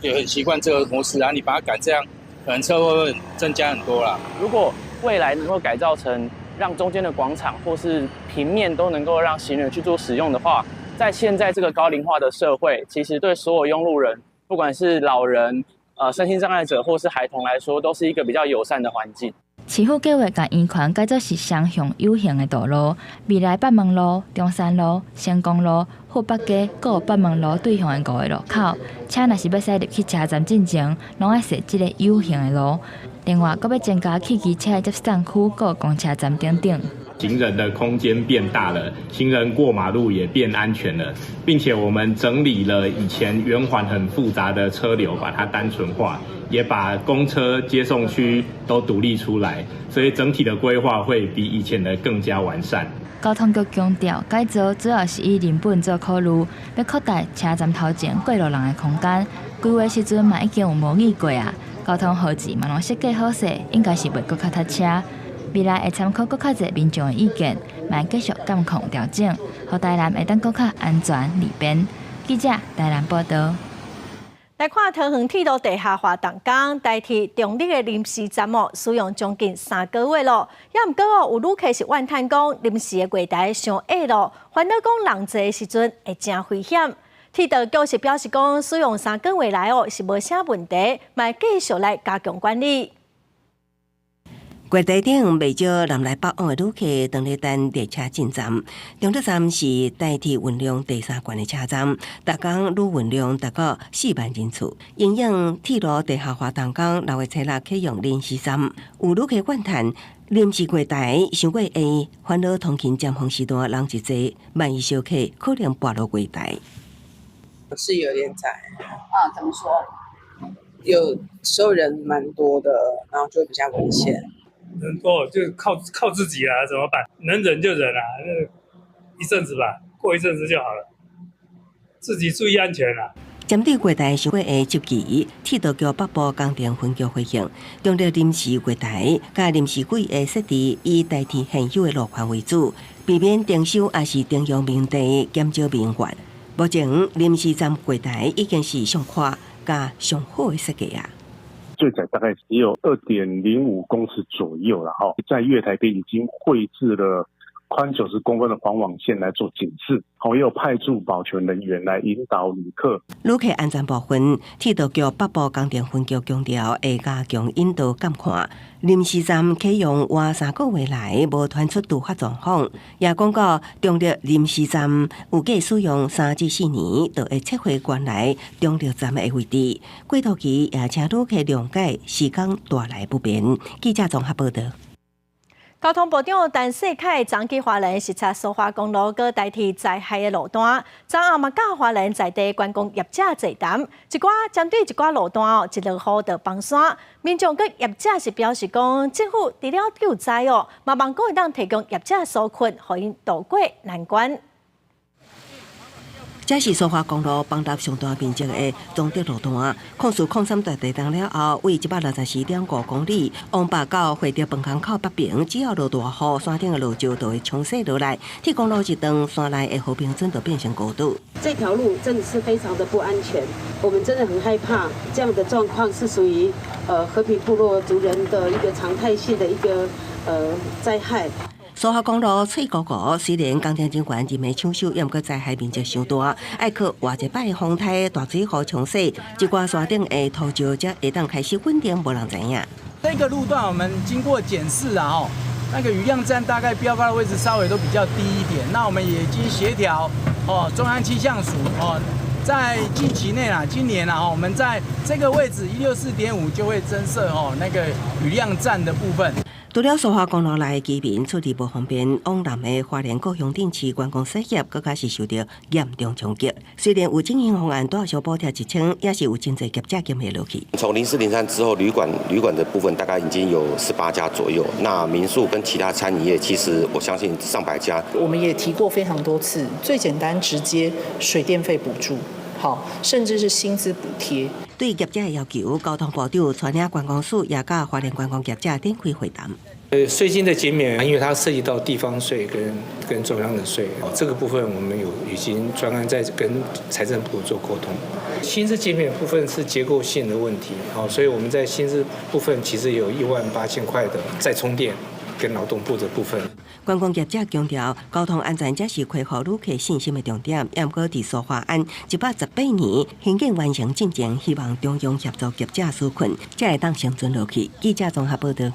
也很習慣這個模式啊，你把它改這樣，可能車禍會增加很多啦。如果未來能夠改造成讓中間的廣場或是平面都能夠讓行人去做使用的話，在現在這個高齡化的社會，其實對所有用路人，不管是老人、身心障礙者或是孩童來說，都是一個比較友善的環境。市府計劃共圓環改做是雙向有行的道路，未來北門路、中山路、成功路、富北街，閣有北門路對向的五个路口，車若是欲駛入去車站進前，攏愛踅這个有行的路。另外，閣欲增加汽機車的接送區，閣有公車站等等。行人的空間變大了，行人過馬路也變安全了，並且我們整理了以前圓環很複雜的車流，把它單純化，也把公車接送區都獨立出來，所以整體的規劃會比以前的更加完善。交通局強調，改造主要是以人本做考慮，欲擴大車站頭前過路人的空間。規劃時陣嘛已經有模擬過啊，交通號誌嘛攏設計好勢，應該是袂閣較塞車。未來會參考閣較濟民眾的意見，嘛會繼續監控調整，予台南會當閣較安全利便。記者台南報導。來看桃園鐵路地下化動工，台鐵中壢的臨時站哦，使用將近3個月咯。也毋過哦，有旅客是怨嘆講，臨時的月台傷矮咯，煩惱講人濟的時陣會誠危險。鐵道局是表示講，使用三個月來哦是無啥問題，嘛會繼續來加強管理。月台頂袂少南來北往的旅客，當咧等列車進站。中壢站是台鐵運量第三懸的車站，逐工旅運量達到4萬人次。因應鐵路地下化動工，6月初六啟用臨時站，有旅客怨嘆臨時月台傷過矮，煩惱通勤尖峰時段人一濟，萬一小客可能跋落月台。是有點窄啊？怎麼說？有時候人蠻多的，然後就會比較危險。人多就靠自己啊，怎麼辦？能忍就忍啊，那一陣子吧，過一陣子就好了。自己注意安全啦。針對月台傷過矮質疑，鐵道局北部工程分局回應，中壢臨時月台佮臨時軌的設置以代替現有的路環為主，避免徵收抑是徵用民地減少民怨。目前臨時站月台已經是上寬佮上好的設計啊。最窄大概只有2.05公尺左右了哈，在月台邊已經繪製了寬90公分的防網線來做警示，好，也有派駐保全人員來引導旅客。旅客安全部分，鐵道局北部工程分局強調會加強引導監看。臨時站啟用倚3個月來無傳出突發狀況，也講到中壢臨時站預計使用3至4年，就會撤回原來中壢站的位置。過渡期也請旅客諒解，時間帶來不便。記者綜合報導。交通部長陳世凱昨去花蓮視察蘇花公路閣台鐵災害的路段，昨暗嘛佮花蓮在地觀光業者座談，一寡針對一寡路段哦，一落雨就崩山，民眾佮業者是表示講，政府除了救災哦，嘛望閣會當提供業者紓困，予𪜶渡過難關。這是蘇花公路崩塌上大面積的中德路段，04/03大地震了後，位164.5公里，往北到惠德飯坑口北爿，只要落大雨，山頂的落石就會沖洗落來，鐵公路一段山內的和平村就變成孤島。這條路真的是非常的不安全，我們真的很害怕這樣的狀況是屬於和平部落族人的一個常態性的一個災害。蘇花公路翠高高，雖然工程人員認為搶修，猶毋過災害面積傷大，愛靠活一擺風颱大水雨沖洗，這寡山頂的土石才會當開始穩定，無人知影。這個路段我們經過檢視啊，吼，那個雨量站大概標高的位置稍微都比較低一點。那我們也已經協調哦，中央氣象署哦，在近期內啊，今年啊，我們在這個位置164.5就會增設吼那個雨量站的部分。除了蘇花公路內的居民出入無方便，往南的花蓮各鄉鎮市觀光產業，閣較是受著嚴重衝擊。雖然有振興方案，拄小補貼1000，也是有真濟業者經袂落去。從0403之後，旅館的部分大概已經有18家左右，那民宿跟其他餐飲業，其實我相信上百家。我們也提過非常多次，最簡單直接水電費補助，好，甚至是薪資補貼。對業者的要求，交通部長帶領觀光署也佮花蓮觀光業者展開會談。稅金的減免，因為它涉及到地方稅跟中央的稅，哦，這個部分我們有已經專案在跟財政部做溝通。薪資減免部分是結構性的問題，哦，所以我們在薪資部分其實有18,000塊的再充電跟勞動部的部分。觀光業者強調，交通安全才是恢復旅客信心的重點。毋過佇蘇花案118年興建完成進前，希望中央協助業者紓困，才會當生存落去。記者綜合報道。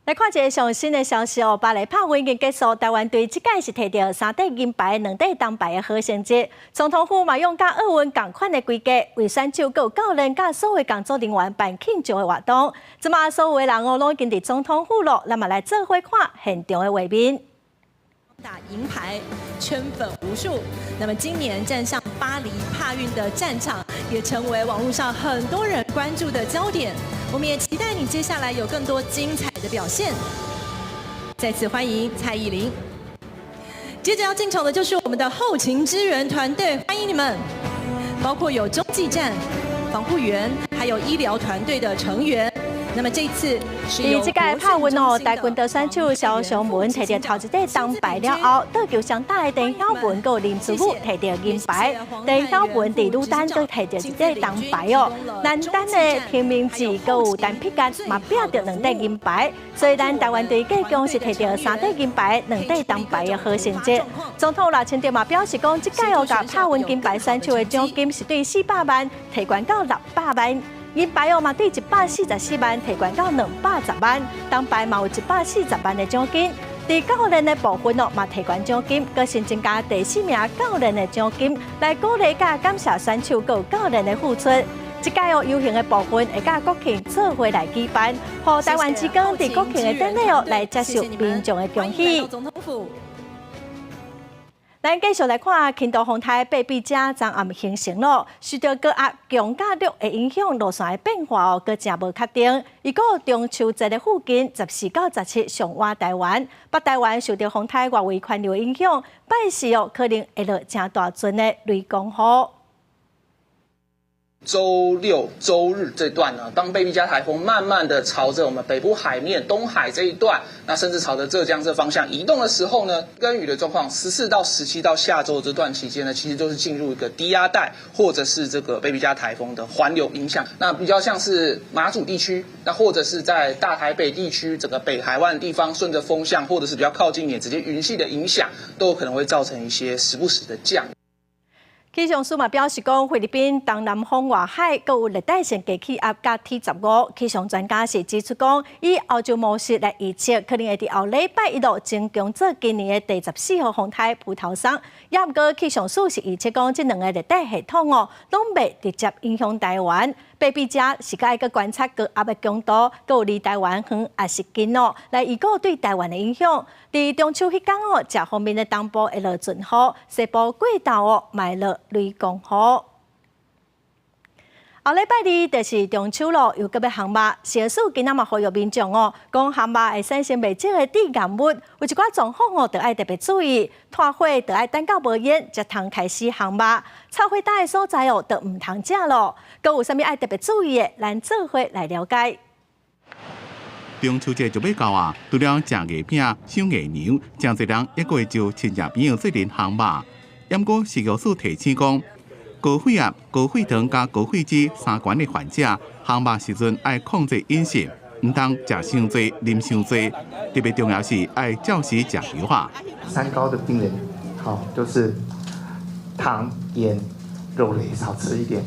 來看一个上新的消息哦！巴黎帕運已經結束，台灣隊這屆是提著三塊銀牌、兩塊銅牌的好成績。總統府嘛用佮奧運仝款的規格，為選手、佮教練、佮所有工作人員辦慶祝的活動。這馬所有的人哦，攏已經佇總統府咯，咱嘛來做伙看現場的畫面。打銀牌，圈粉無數。那麼今年站上巴黎帕運的戰場，也成為網絡上很多人關注的焦點。我們也期待你接下來有更多精彩的表現。再次歡迎蔡依林。接着要進場的就是我們的後勤支援團隊，歡迎你們，包括有中繼站、防護員，還有醫療團隊的成員。那麼這次是由佇這屆帕運哦，跆拳道選手蕭湘文提著頭一塊銅牌了後，桌球雙打的陳曉雯佮林書宇提著銀牌，陳曉雯佇女單閣提著一塊銅牌哦。男單的陳明志閣有陳碧干嘛拚著兩塊銀牌，所以咱台灣隊計共是提著三塊銀牌、兩塊銅牌的好成績。總統賴清德嘛表示講，這屆哦，共帕運金牌選手的獎金是對400萬提懸到600萬。銀牌哦嘛對144萬提懸到210萬，銅牌嘛有140萬的獎金。佇教練的部分哦嘛提懸獎金，閣新增加第四名教練的獎金，來鼓勵佮感謝選手佮教練的付出。這屆哦遊行的部分會佮國慶做伙來舉辦，予台灣之光佇國慶的典禮哦來接受民眾的恭喜。咱繼續來看輕度風台貝碧嘉昨暗形成咯，受著高壓強佮弱的影響，路線的變化哦，閣誠無確定。預估中秋節的附近，14到17上倚台灣，北台灣受著風台外圍環流影響，拜四哦可能會落誠大陣的雷公雨。週六、週日這段呢，當貝碧嘉颱風慢慢的朝着我們北部海面、東海這一段，那甚至朝着浙江這方向移動的時候呢，跟雨的狀況，14到17到下週這段期間呢，其實都是進入一個低壓帶或者是這個貝碧嘉颱風的環流影響。那比較像是馬祖地區，那或者是在大台北地區整個北海灣的地方，順着風向或者是比較靠近一點，直接雲系的影響，都有可能會造成一些時不時的降雨。氣象署嘛表示講，菲律賓東南方外海閣有熱帶性低氣壓佮 T15。氣象專家是指出講，以歐洲模式來預測，可能會佇後禮拜一路增強做今年的第14號風台葡萄桑。也毋過氣象署是預測講，這兩个熱帶系統哦，攏袂直接影響台灣。貝碧嘉是閣愛閣觀察高壓的強度，閣有離台灣遠抑是近哦，來預估對台灣的影響。佇中秋彼工哦，這方面的東部會落陣雨，西部過晝哦，嘛會落雷公雨。後禮拜二就是中秋咯，又閣欲烘肉。食藥署今仔嘛呼籲民眾哦，講烘肉會產生袂少的致癌物，有一寡狀況哦，著愛特別注意。炭火著愛等到無煙，才通開始烘肉。臭火焦的所在哦，就毋通食咯。閣有啥物愛特別注意的，咱做伙來了解。中秋節就欲到啊！除了食月餅、賞月娘，誠濟人猶閣會招親戚朋友做陣烘肉。毋過食藥署提醒講，高血壓、高血糖佮高血脂三懸的患者，烘肉時陣愛控制飲食，毋通食傷濟、啉傷濟。特別重要是愛照時食藥啊。三高的病人，好，就是糖、鹽、肉類少吃一點，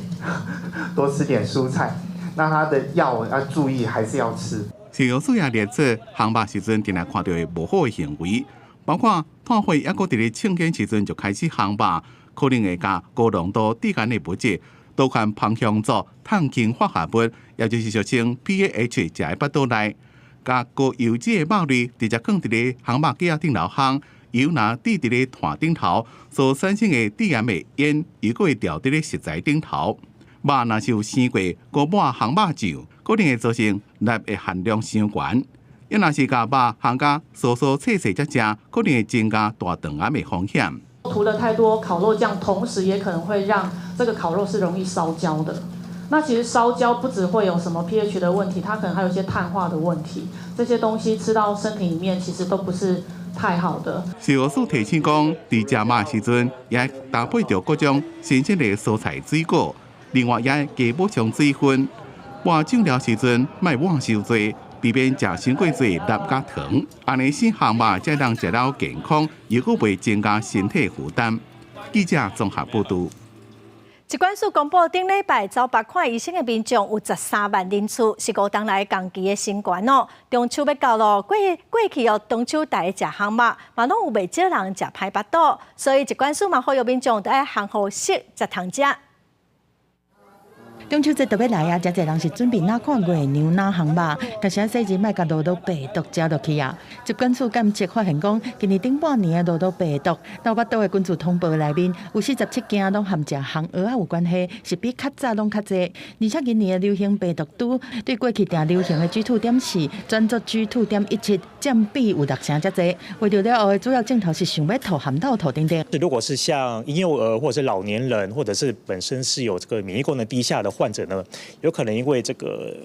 多吃點蔬菜。那他的藥要注意，還是要吃。食藥署也列出烘肉時陣定定看著的無好的行為，包括炭火猶閣佇咧衝煙時陣就開始烘肉，可能會共高濃度致癌的物質導向芳香族碳氫化合物，也就是俗稱 PAH，食佇腹肚內，共高油脂的肉類直接囥佇咧烘肉架仔頂頭烘，油若滴佇咧炭頂頭所產生的致癌的煙，又閣會著佇咧食材頂頭。肉若是有生過閣抹烘肉醬，可能會造成鈉的含量傷懸。抑若是共肉烘甲酥酥脆脆才食，可能會增加大腸癌的風險。塗了太多烤肉醬，同時也可能會讓這個烤肉是容易燒焦的。那其實燒焦不只會有什麼 pH 的問題，它可能還有一些碳化的問題。這些東西吃到身體裡面，其實都不是太好的。食藥署提醒講，佇食肉時陣，也搭配著各種新鮮的蔬菜水果。另外，也愛加補充水分。抹醬料時陣，莫抹傷濟，避免食傷過濟鈉佮糖。按呢四項肉才能食了健康，又閣袂增加身體負擔。記者綜合報導。疾管署公布，頂禮拜走腹看醫生的民眾有13萬人次，是5冬來同期的新高哦。中秋欲到囉，過過去哦，中秋大家食烘肉，嘛攏有袂少人食歹腹肚，所以疾管署嘛呼籲民眾著愛烘予熟才通食。中秋節就欲來啊！誠濟人是準備哪看月娘哪烘肉，但是細膩莫共諾如病毒食落去啊！疾管署檢測發現講，今年頂半年的諾如病毒到腹肚的根據通報內面，有47件攏和食烘蚵仔有關係，是比較早攏較濟。而且今年的流行病毒株對過去定流行的 GII.4轉做 GII.17，佔比有六成遮濟。為著了後的主要症頭是想欲吐、含吐吐等等。如果是像嬰幼兒或者是老年人，或者是本身是有這個免疫功能低下的患者呢，有可能因為這個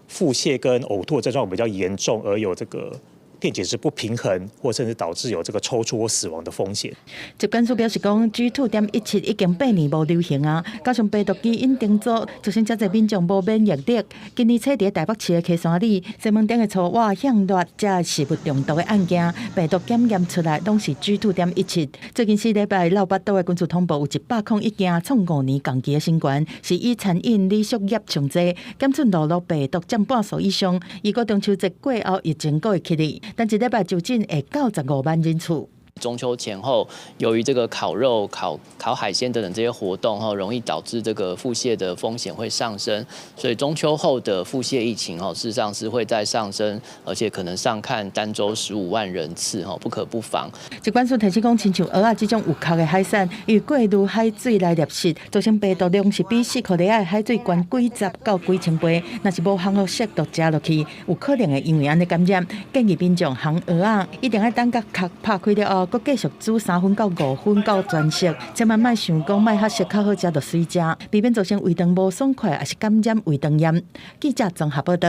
腹瀉跟嘔吐症狀比較嚴重，而有這個電解質不平衡，或甚至導致有這個抽搐或死亡的風險。疾管署表示講，GII.17已經8年無流行啊，加上病毒基因重組，造成遮濟民眾無免疫力。今年初佇台北市的溪山里、西門町的粗活向熱這食物中毒的案件，病毒檢驗出來攏是 GII.17。最近4禮拜，落腹肚的根據通報有101件，創5年同期的新高，是以餐飲旅宿業上濟，檢出諾如病毒佔半數以上。預估中秋節過後，疫情閣會起來。但一禮拜就診會到15萬人次。中秋前後，由於這個烤肉、烤烤海鮮等等這些活動，哈，容易導致這個腹瀉的風險會上升，所以中秋後的腹瀉疫情，哈，事實上是會再上升，而且可能上看單週15萬人次，哈，不可不防。疾管署提醒講，親像蚵仔這種有殼的海產，因為過濾海水來獵食，造成病毒量是比四箍裡仔的海水懸幾十到幾千倍。若是無烘予熟就食落去，有可能會因為按呢感染。建議民眾烘蚵仔一定愛等共殼拍開了後，閣繼續煮3分到5分到全熟，千萬莫想講莫較熟較好食就隨食，避免造成胃腸無爽快，抑是感染胃腸炎。記者綜合報導。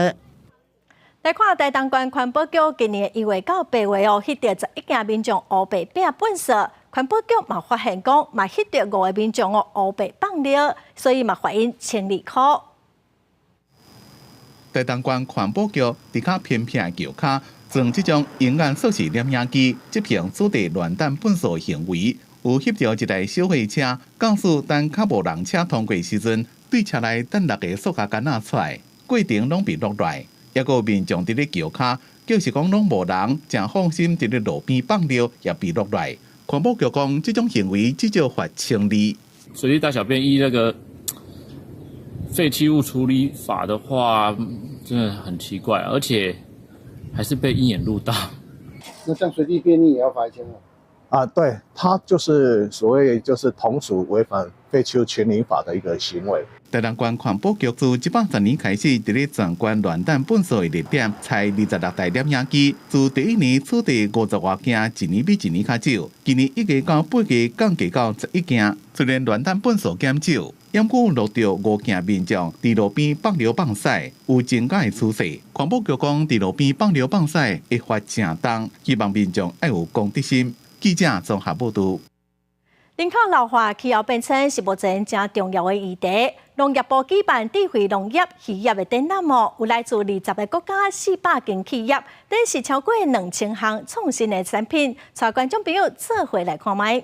來看台東縣環保局今年1月到8月哦，翕著11件民眾烏白摒糞埽，環保局嘛發現講，嘛翕著五个民眾哦烏白放尿，所以嘛罰𪜶12塊。台東縣環保局佇較偏僻的橋跤，裝這種鷹眼攝氏攝影機執行取締亂擲糞埽行為，有翕著一台小貨車，駕駛等較無人車通過時陣，對車內擲六个塑膠桿仔出來，過程攏被錄來。抑閣有民眾佇咧橋跤，就是講攏無人，誠放心佇咧路邊放尿，也被錄來。環保局講，這種行為至少罰1200。隨地大小便依那個廢棄物處理法的話，真的很奇怪，而且還是被鷹眼錄到。那這樣隨地便溺也要罰1500？啊，對，他就是所謂就是同屬違反廢棄物清理法的一個行為。台東縣環保局自110年開始，佇咧全縣亂擲糞埽的熱點，採26台攝影機。自第一年取締50外件，一年比一年較少。今年1月到8月降低到11件。雖然亂擲糞埽減少，毋過錄著五件民眾佇路邊放尿放屎，有增加的趨勢。環保局講，佇路邊放尿放屎會罰誠重，希望民眾愛有公德心。記者綜合報導。人口老化、氣候變遷是目前誠重要的議題。農業部舉辦智慧農業漁業的展覽哦，有來自20個國家400間企業，展示超過2000項創新的產品，帶觀眾朋友做伙來看覓。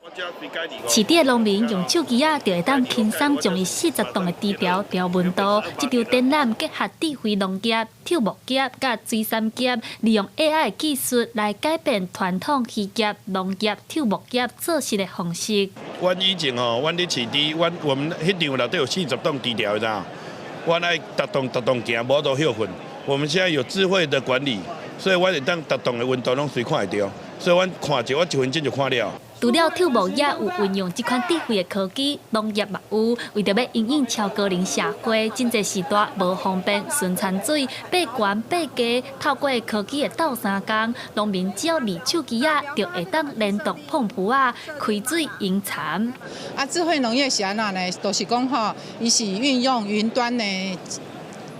飼豬的農民用手機仔就會當輕鬆將伊40棟的豬條調溫度。這場展覽結合智慧農業、畜牧業佮水產業，利用 AI 技術來改變傳統漁業、農業、畜牧業做事的方式。阮以前吼，阮咧飼豬，阮我們彼場內底有40棟豬條，你知影？阮愛逐棟逐棟行，無法度歇睏。我們現在有智慧的管理，所以阮會當逐棟的溫度攏隨看會著。所以阮看一，我一分鐘就看了。除了畜牧業有運用這款智慧的科技，農業嘛有。為著欲因應超高齡社會，真濟時代無方便巡田水，爬懸爬低，透過科技的鬥相共，農民只要離手機仔，就會當聯動噴噗仔，開水淹田。啊，智慧農業是按怎呢？就是講吼，伊是運用雲端的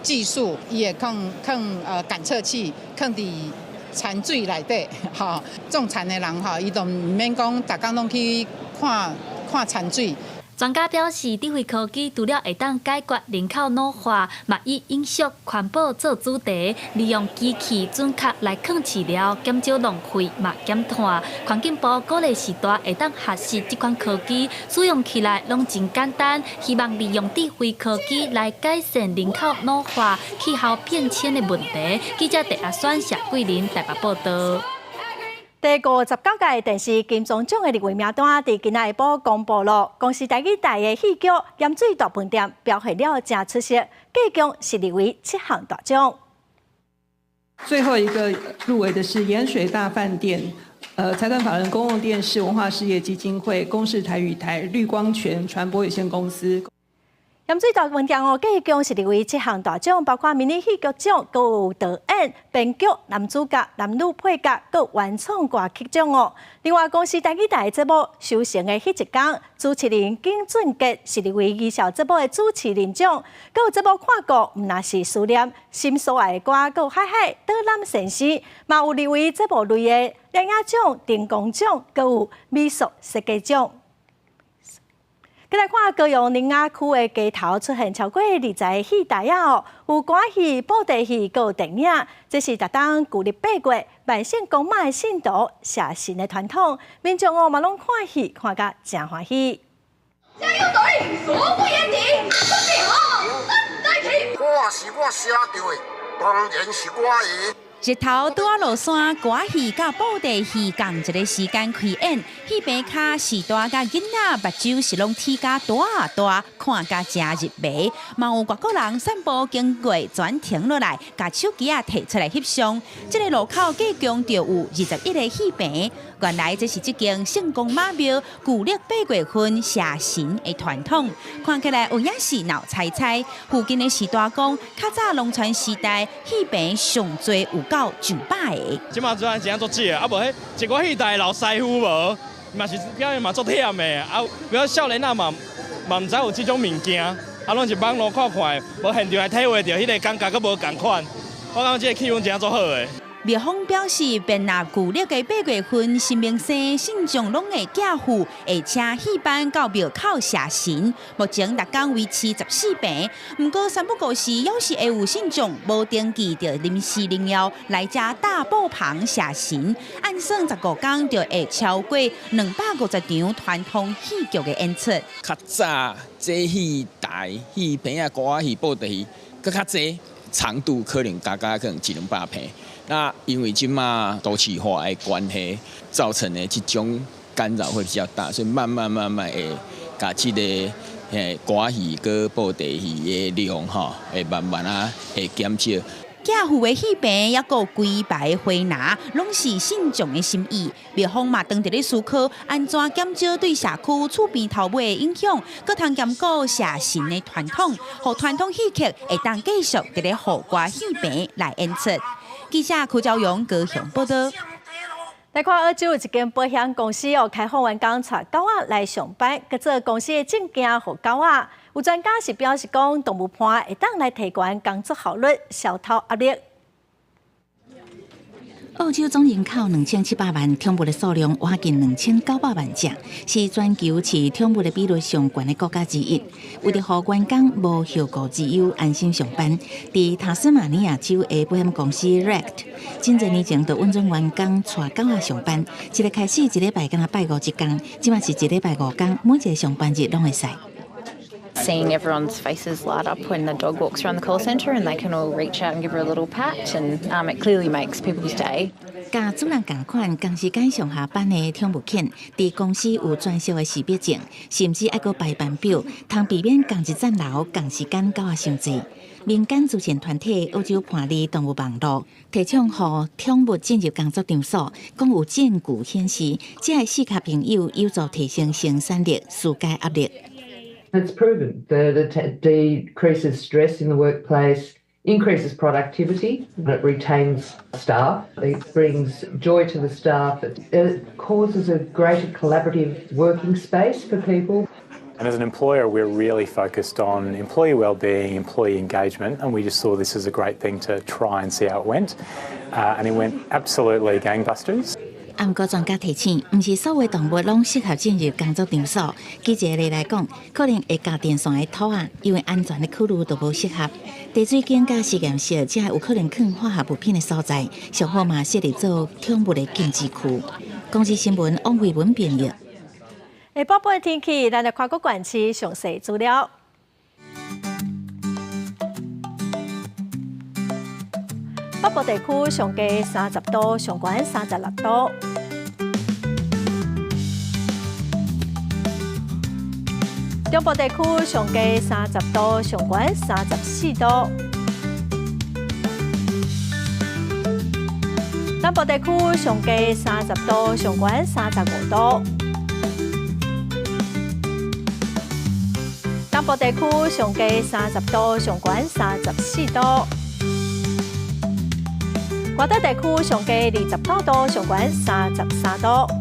技術，伊會囥囥感測器，囥佇田水內底，吼，種田的人吼，伊就毋免講，逐工攏去看看田水。專家表示，智慧科技除了會當解決人口老化，嘛以永續環保做主題，利用機器準確來囥飼料，減少浪費，嘛減碳。環境部鼓勵序大會當學習這款科技，使用起來攏真簡單。希望利用智慧科技來改善人口老化、氣候變遷的問題。記者鄭阿選、謝桂林台北報導。第59屆電視金鐘獎的入圍名單，佇今仔下晡公布了。公視台語台的戲劇《鹽水大飯店》表現了誠出色，計共是入圍七項大獎。最後一個入圍的是鹽水大飯店，財團法人公共電視文化事業基金會公視台語台綠光泉傳播有限公司。鹽水大飯店哦，計共是入圍七項大獎，包括迷你戲劇獎、閣有導演、編劇、男主角、男女配角、閣有原創歌曲獎哦。另外，公視台語台節目《收成的彼一工》，主持人金俊傑是入圍藝笑節目的主持人獎。閣有節目看過，毋若是思念、心所愛的歌，閣有海海導覽先生，嘛有入圍節目類的電影獎、燈光獎，閣有美術設計獎。閣來看高雄苓雅區的街頭出現超過20個戲台仔哦，有歌戲、布袋戲，閣有電影。這是逐冬舊曆8月萬聖公媽的信徒謝神的傳統，民眾哦嘛攏看戲看甲誠歡喜。加油隊，恕不言敵，準備好，來去。我是我寫著的，當然是我的。日頭拄仔落山，歌戲佮布袋戲仝一个時間開演，戲棚跤序大佮囡仔目睭是攏睇甲大大，看甲誠入迷。嘛有外國人散步經過，全停落來，共手機仔提出來翕相。這个路口計共就有21個戲棚。原來這是這間聖公媽廟舊曆8月份謝神的傳統。看起來有影是鬧猜猜。附近的序大講，較早農村時代戲棚上濟有到上百個。這馬陣真正足少，啊無彼一寡戲台老師傅無，嘛是表演嘛足忝的，啊，比較少年仔嘛嘛毋知有這種物件，啊，攏是網路看看的，無現場來體會著，彼个感覺閣無仝款。我感覺這个氣氛真正足好的。廟方表示，便若舊曆的8月份，神明生信眾攏會寄符，會請戲班到廟口謝神。目前逐工維持14棚，毋過三不五時，猶是會有信眾無登記就臨時應邀來遮搭布棚謝神。按算15工就會超過250場傳統戲劇的演出。較早這戲台、戲棚仔、歌仔戲、布袋戲，閣較濟，長度可能加加可能一兩百坪。那因為這馬都市化的關係，造成的這種干擾會比較大，所以慢慢慢慢會共這个歌戲佮布袋戲的量吼，會慢慢仔會減少。寄符的戲棚，抑閣規排花籃，攏是信眾的心意。廟方嘛，當佇咧思考按怎減少對社區厝邊頭尾的影響，閣通兼顧謝神的傳統，予傳統戲曲會當繼續佇咧戶外戲棚來演出。記者柯昭勇高雄報導。來看澳洲有一間保險公司哦，開放員工帶狗仔來上班，閣做公司的證件予狗仔。有專家是表示講，動物伴會當來提懸工作效率、消偷壓力。澳洲總人口2700萬，寵物的數量倚近2900萬隻，是全球飼寵物的比率上懸的國家之一。為著予員工無後顧之憂，安心上班，佇塔斯馬尼亞州的保險公司 Rect，真濟年前就允准員工帶狗仔上班。一个開始一禮拜敢若拜五一工，這馬是一禮拜五工，每一个上班日攏會使。 Seeing everyone's faces light up when the dog walks around the call centre and they can all reach out and give her a little pat and it clearly makes people's day. 佮主人仝款，仝時間上下班的寵物犬，佇公司有專屬的識別證，甚至愛閣排班表，通避免仝一層樓、仝時間狗仔傷濟。民間慈善團體澳洲伴侶動物網路提倡，予寵物進入工作場所，講有證據顯示，這个適合朋友有助提升生產力、紓解壓力。 It's proven that it decreases stress in the workplace, increases productivity, it retains staff, it brings joy to the staff, it causes a greater collaborative working space for people. And as an employer, we're really focused on employee well-being, employee engagement, and we just saw this as a great thing to try and see how it went. And it went absolutely gangbusters. 啊，毋過專家提醒，毋是所有動物攏適合進入工作場所。舉一個例來講，可能會咬電線的兔仔，因為安全的考慮都無適合。茶水間佮實驗室，這有可能囥化學物品的所在，上好嘛設立做寵物的禁止區。公視新聞王慧文編譯。下晡的天氣，咱來看各縣市詳細資料。北部地區上低30度，上懸36度。中部地區上低30度，上懸34度。南部地區上低30度，上懸35度。東部地區上低30度，上懸34度。外島地區上低29度，上懸33度。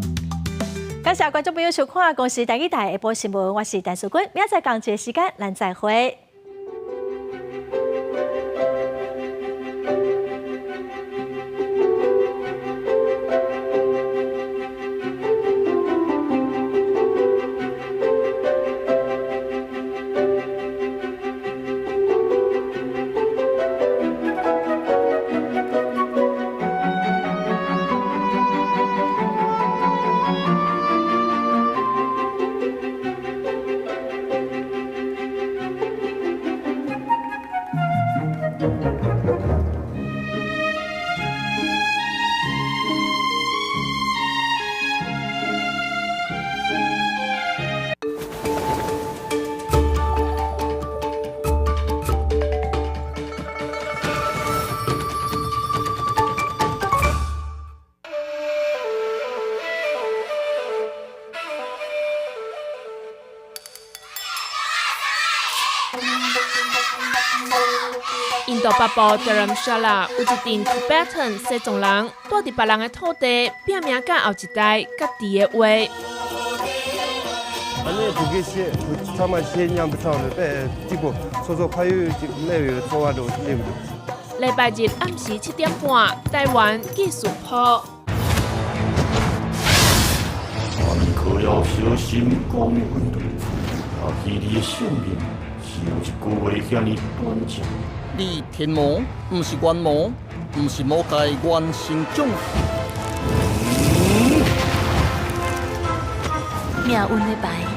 感謝觀眾朋友收看《公視台語台》下晡新聞，我是陳淑君，明仔載仝一个時間，咱再會。印度北部 Dharamshala 有一陣 Tibetan 西藏人蹛佇別人的土地，拼命教後一代家己的話。按呢不給寫，他們寫念不唱的，哎，結果說說還有沒有錯啊？都對不對？禮拜日暗時7點半，台灣繼續播。可要小心講的溫度，啊，彼你的性命是有一句話遐爾短暫。你天魔，毋是元魔，毋是魔界原神種。命運的牌。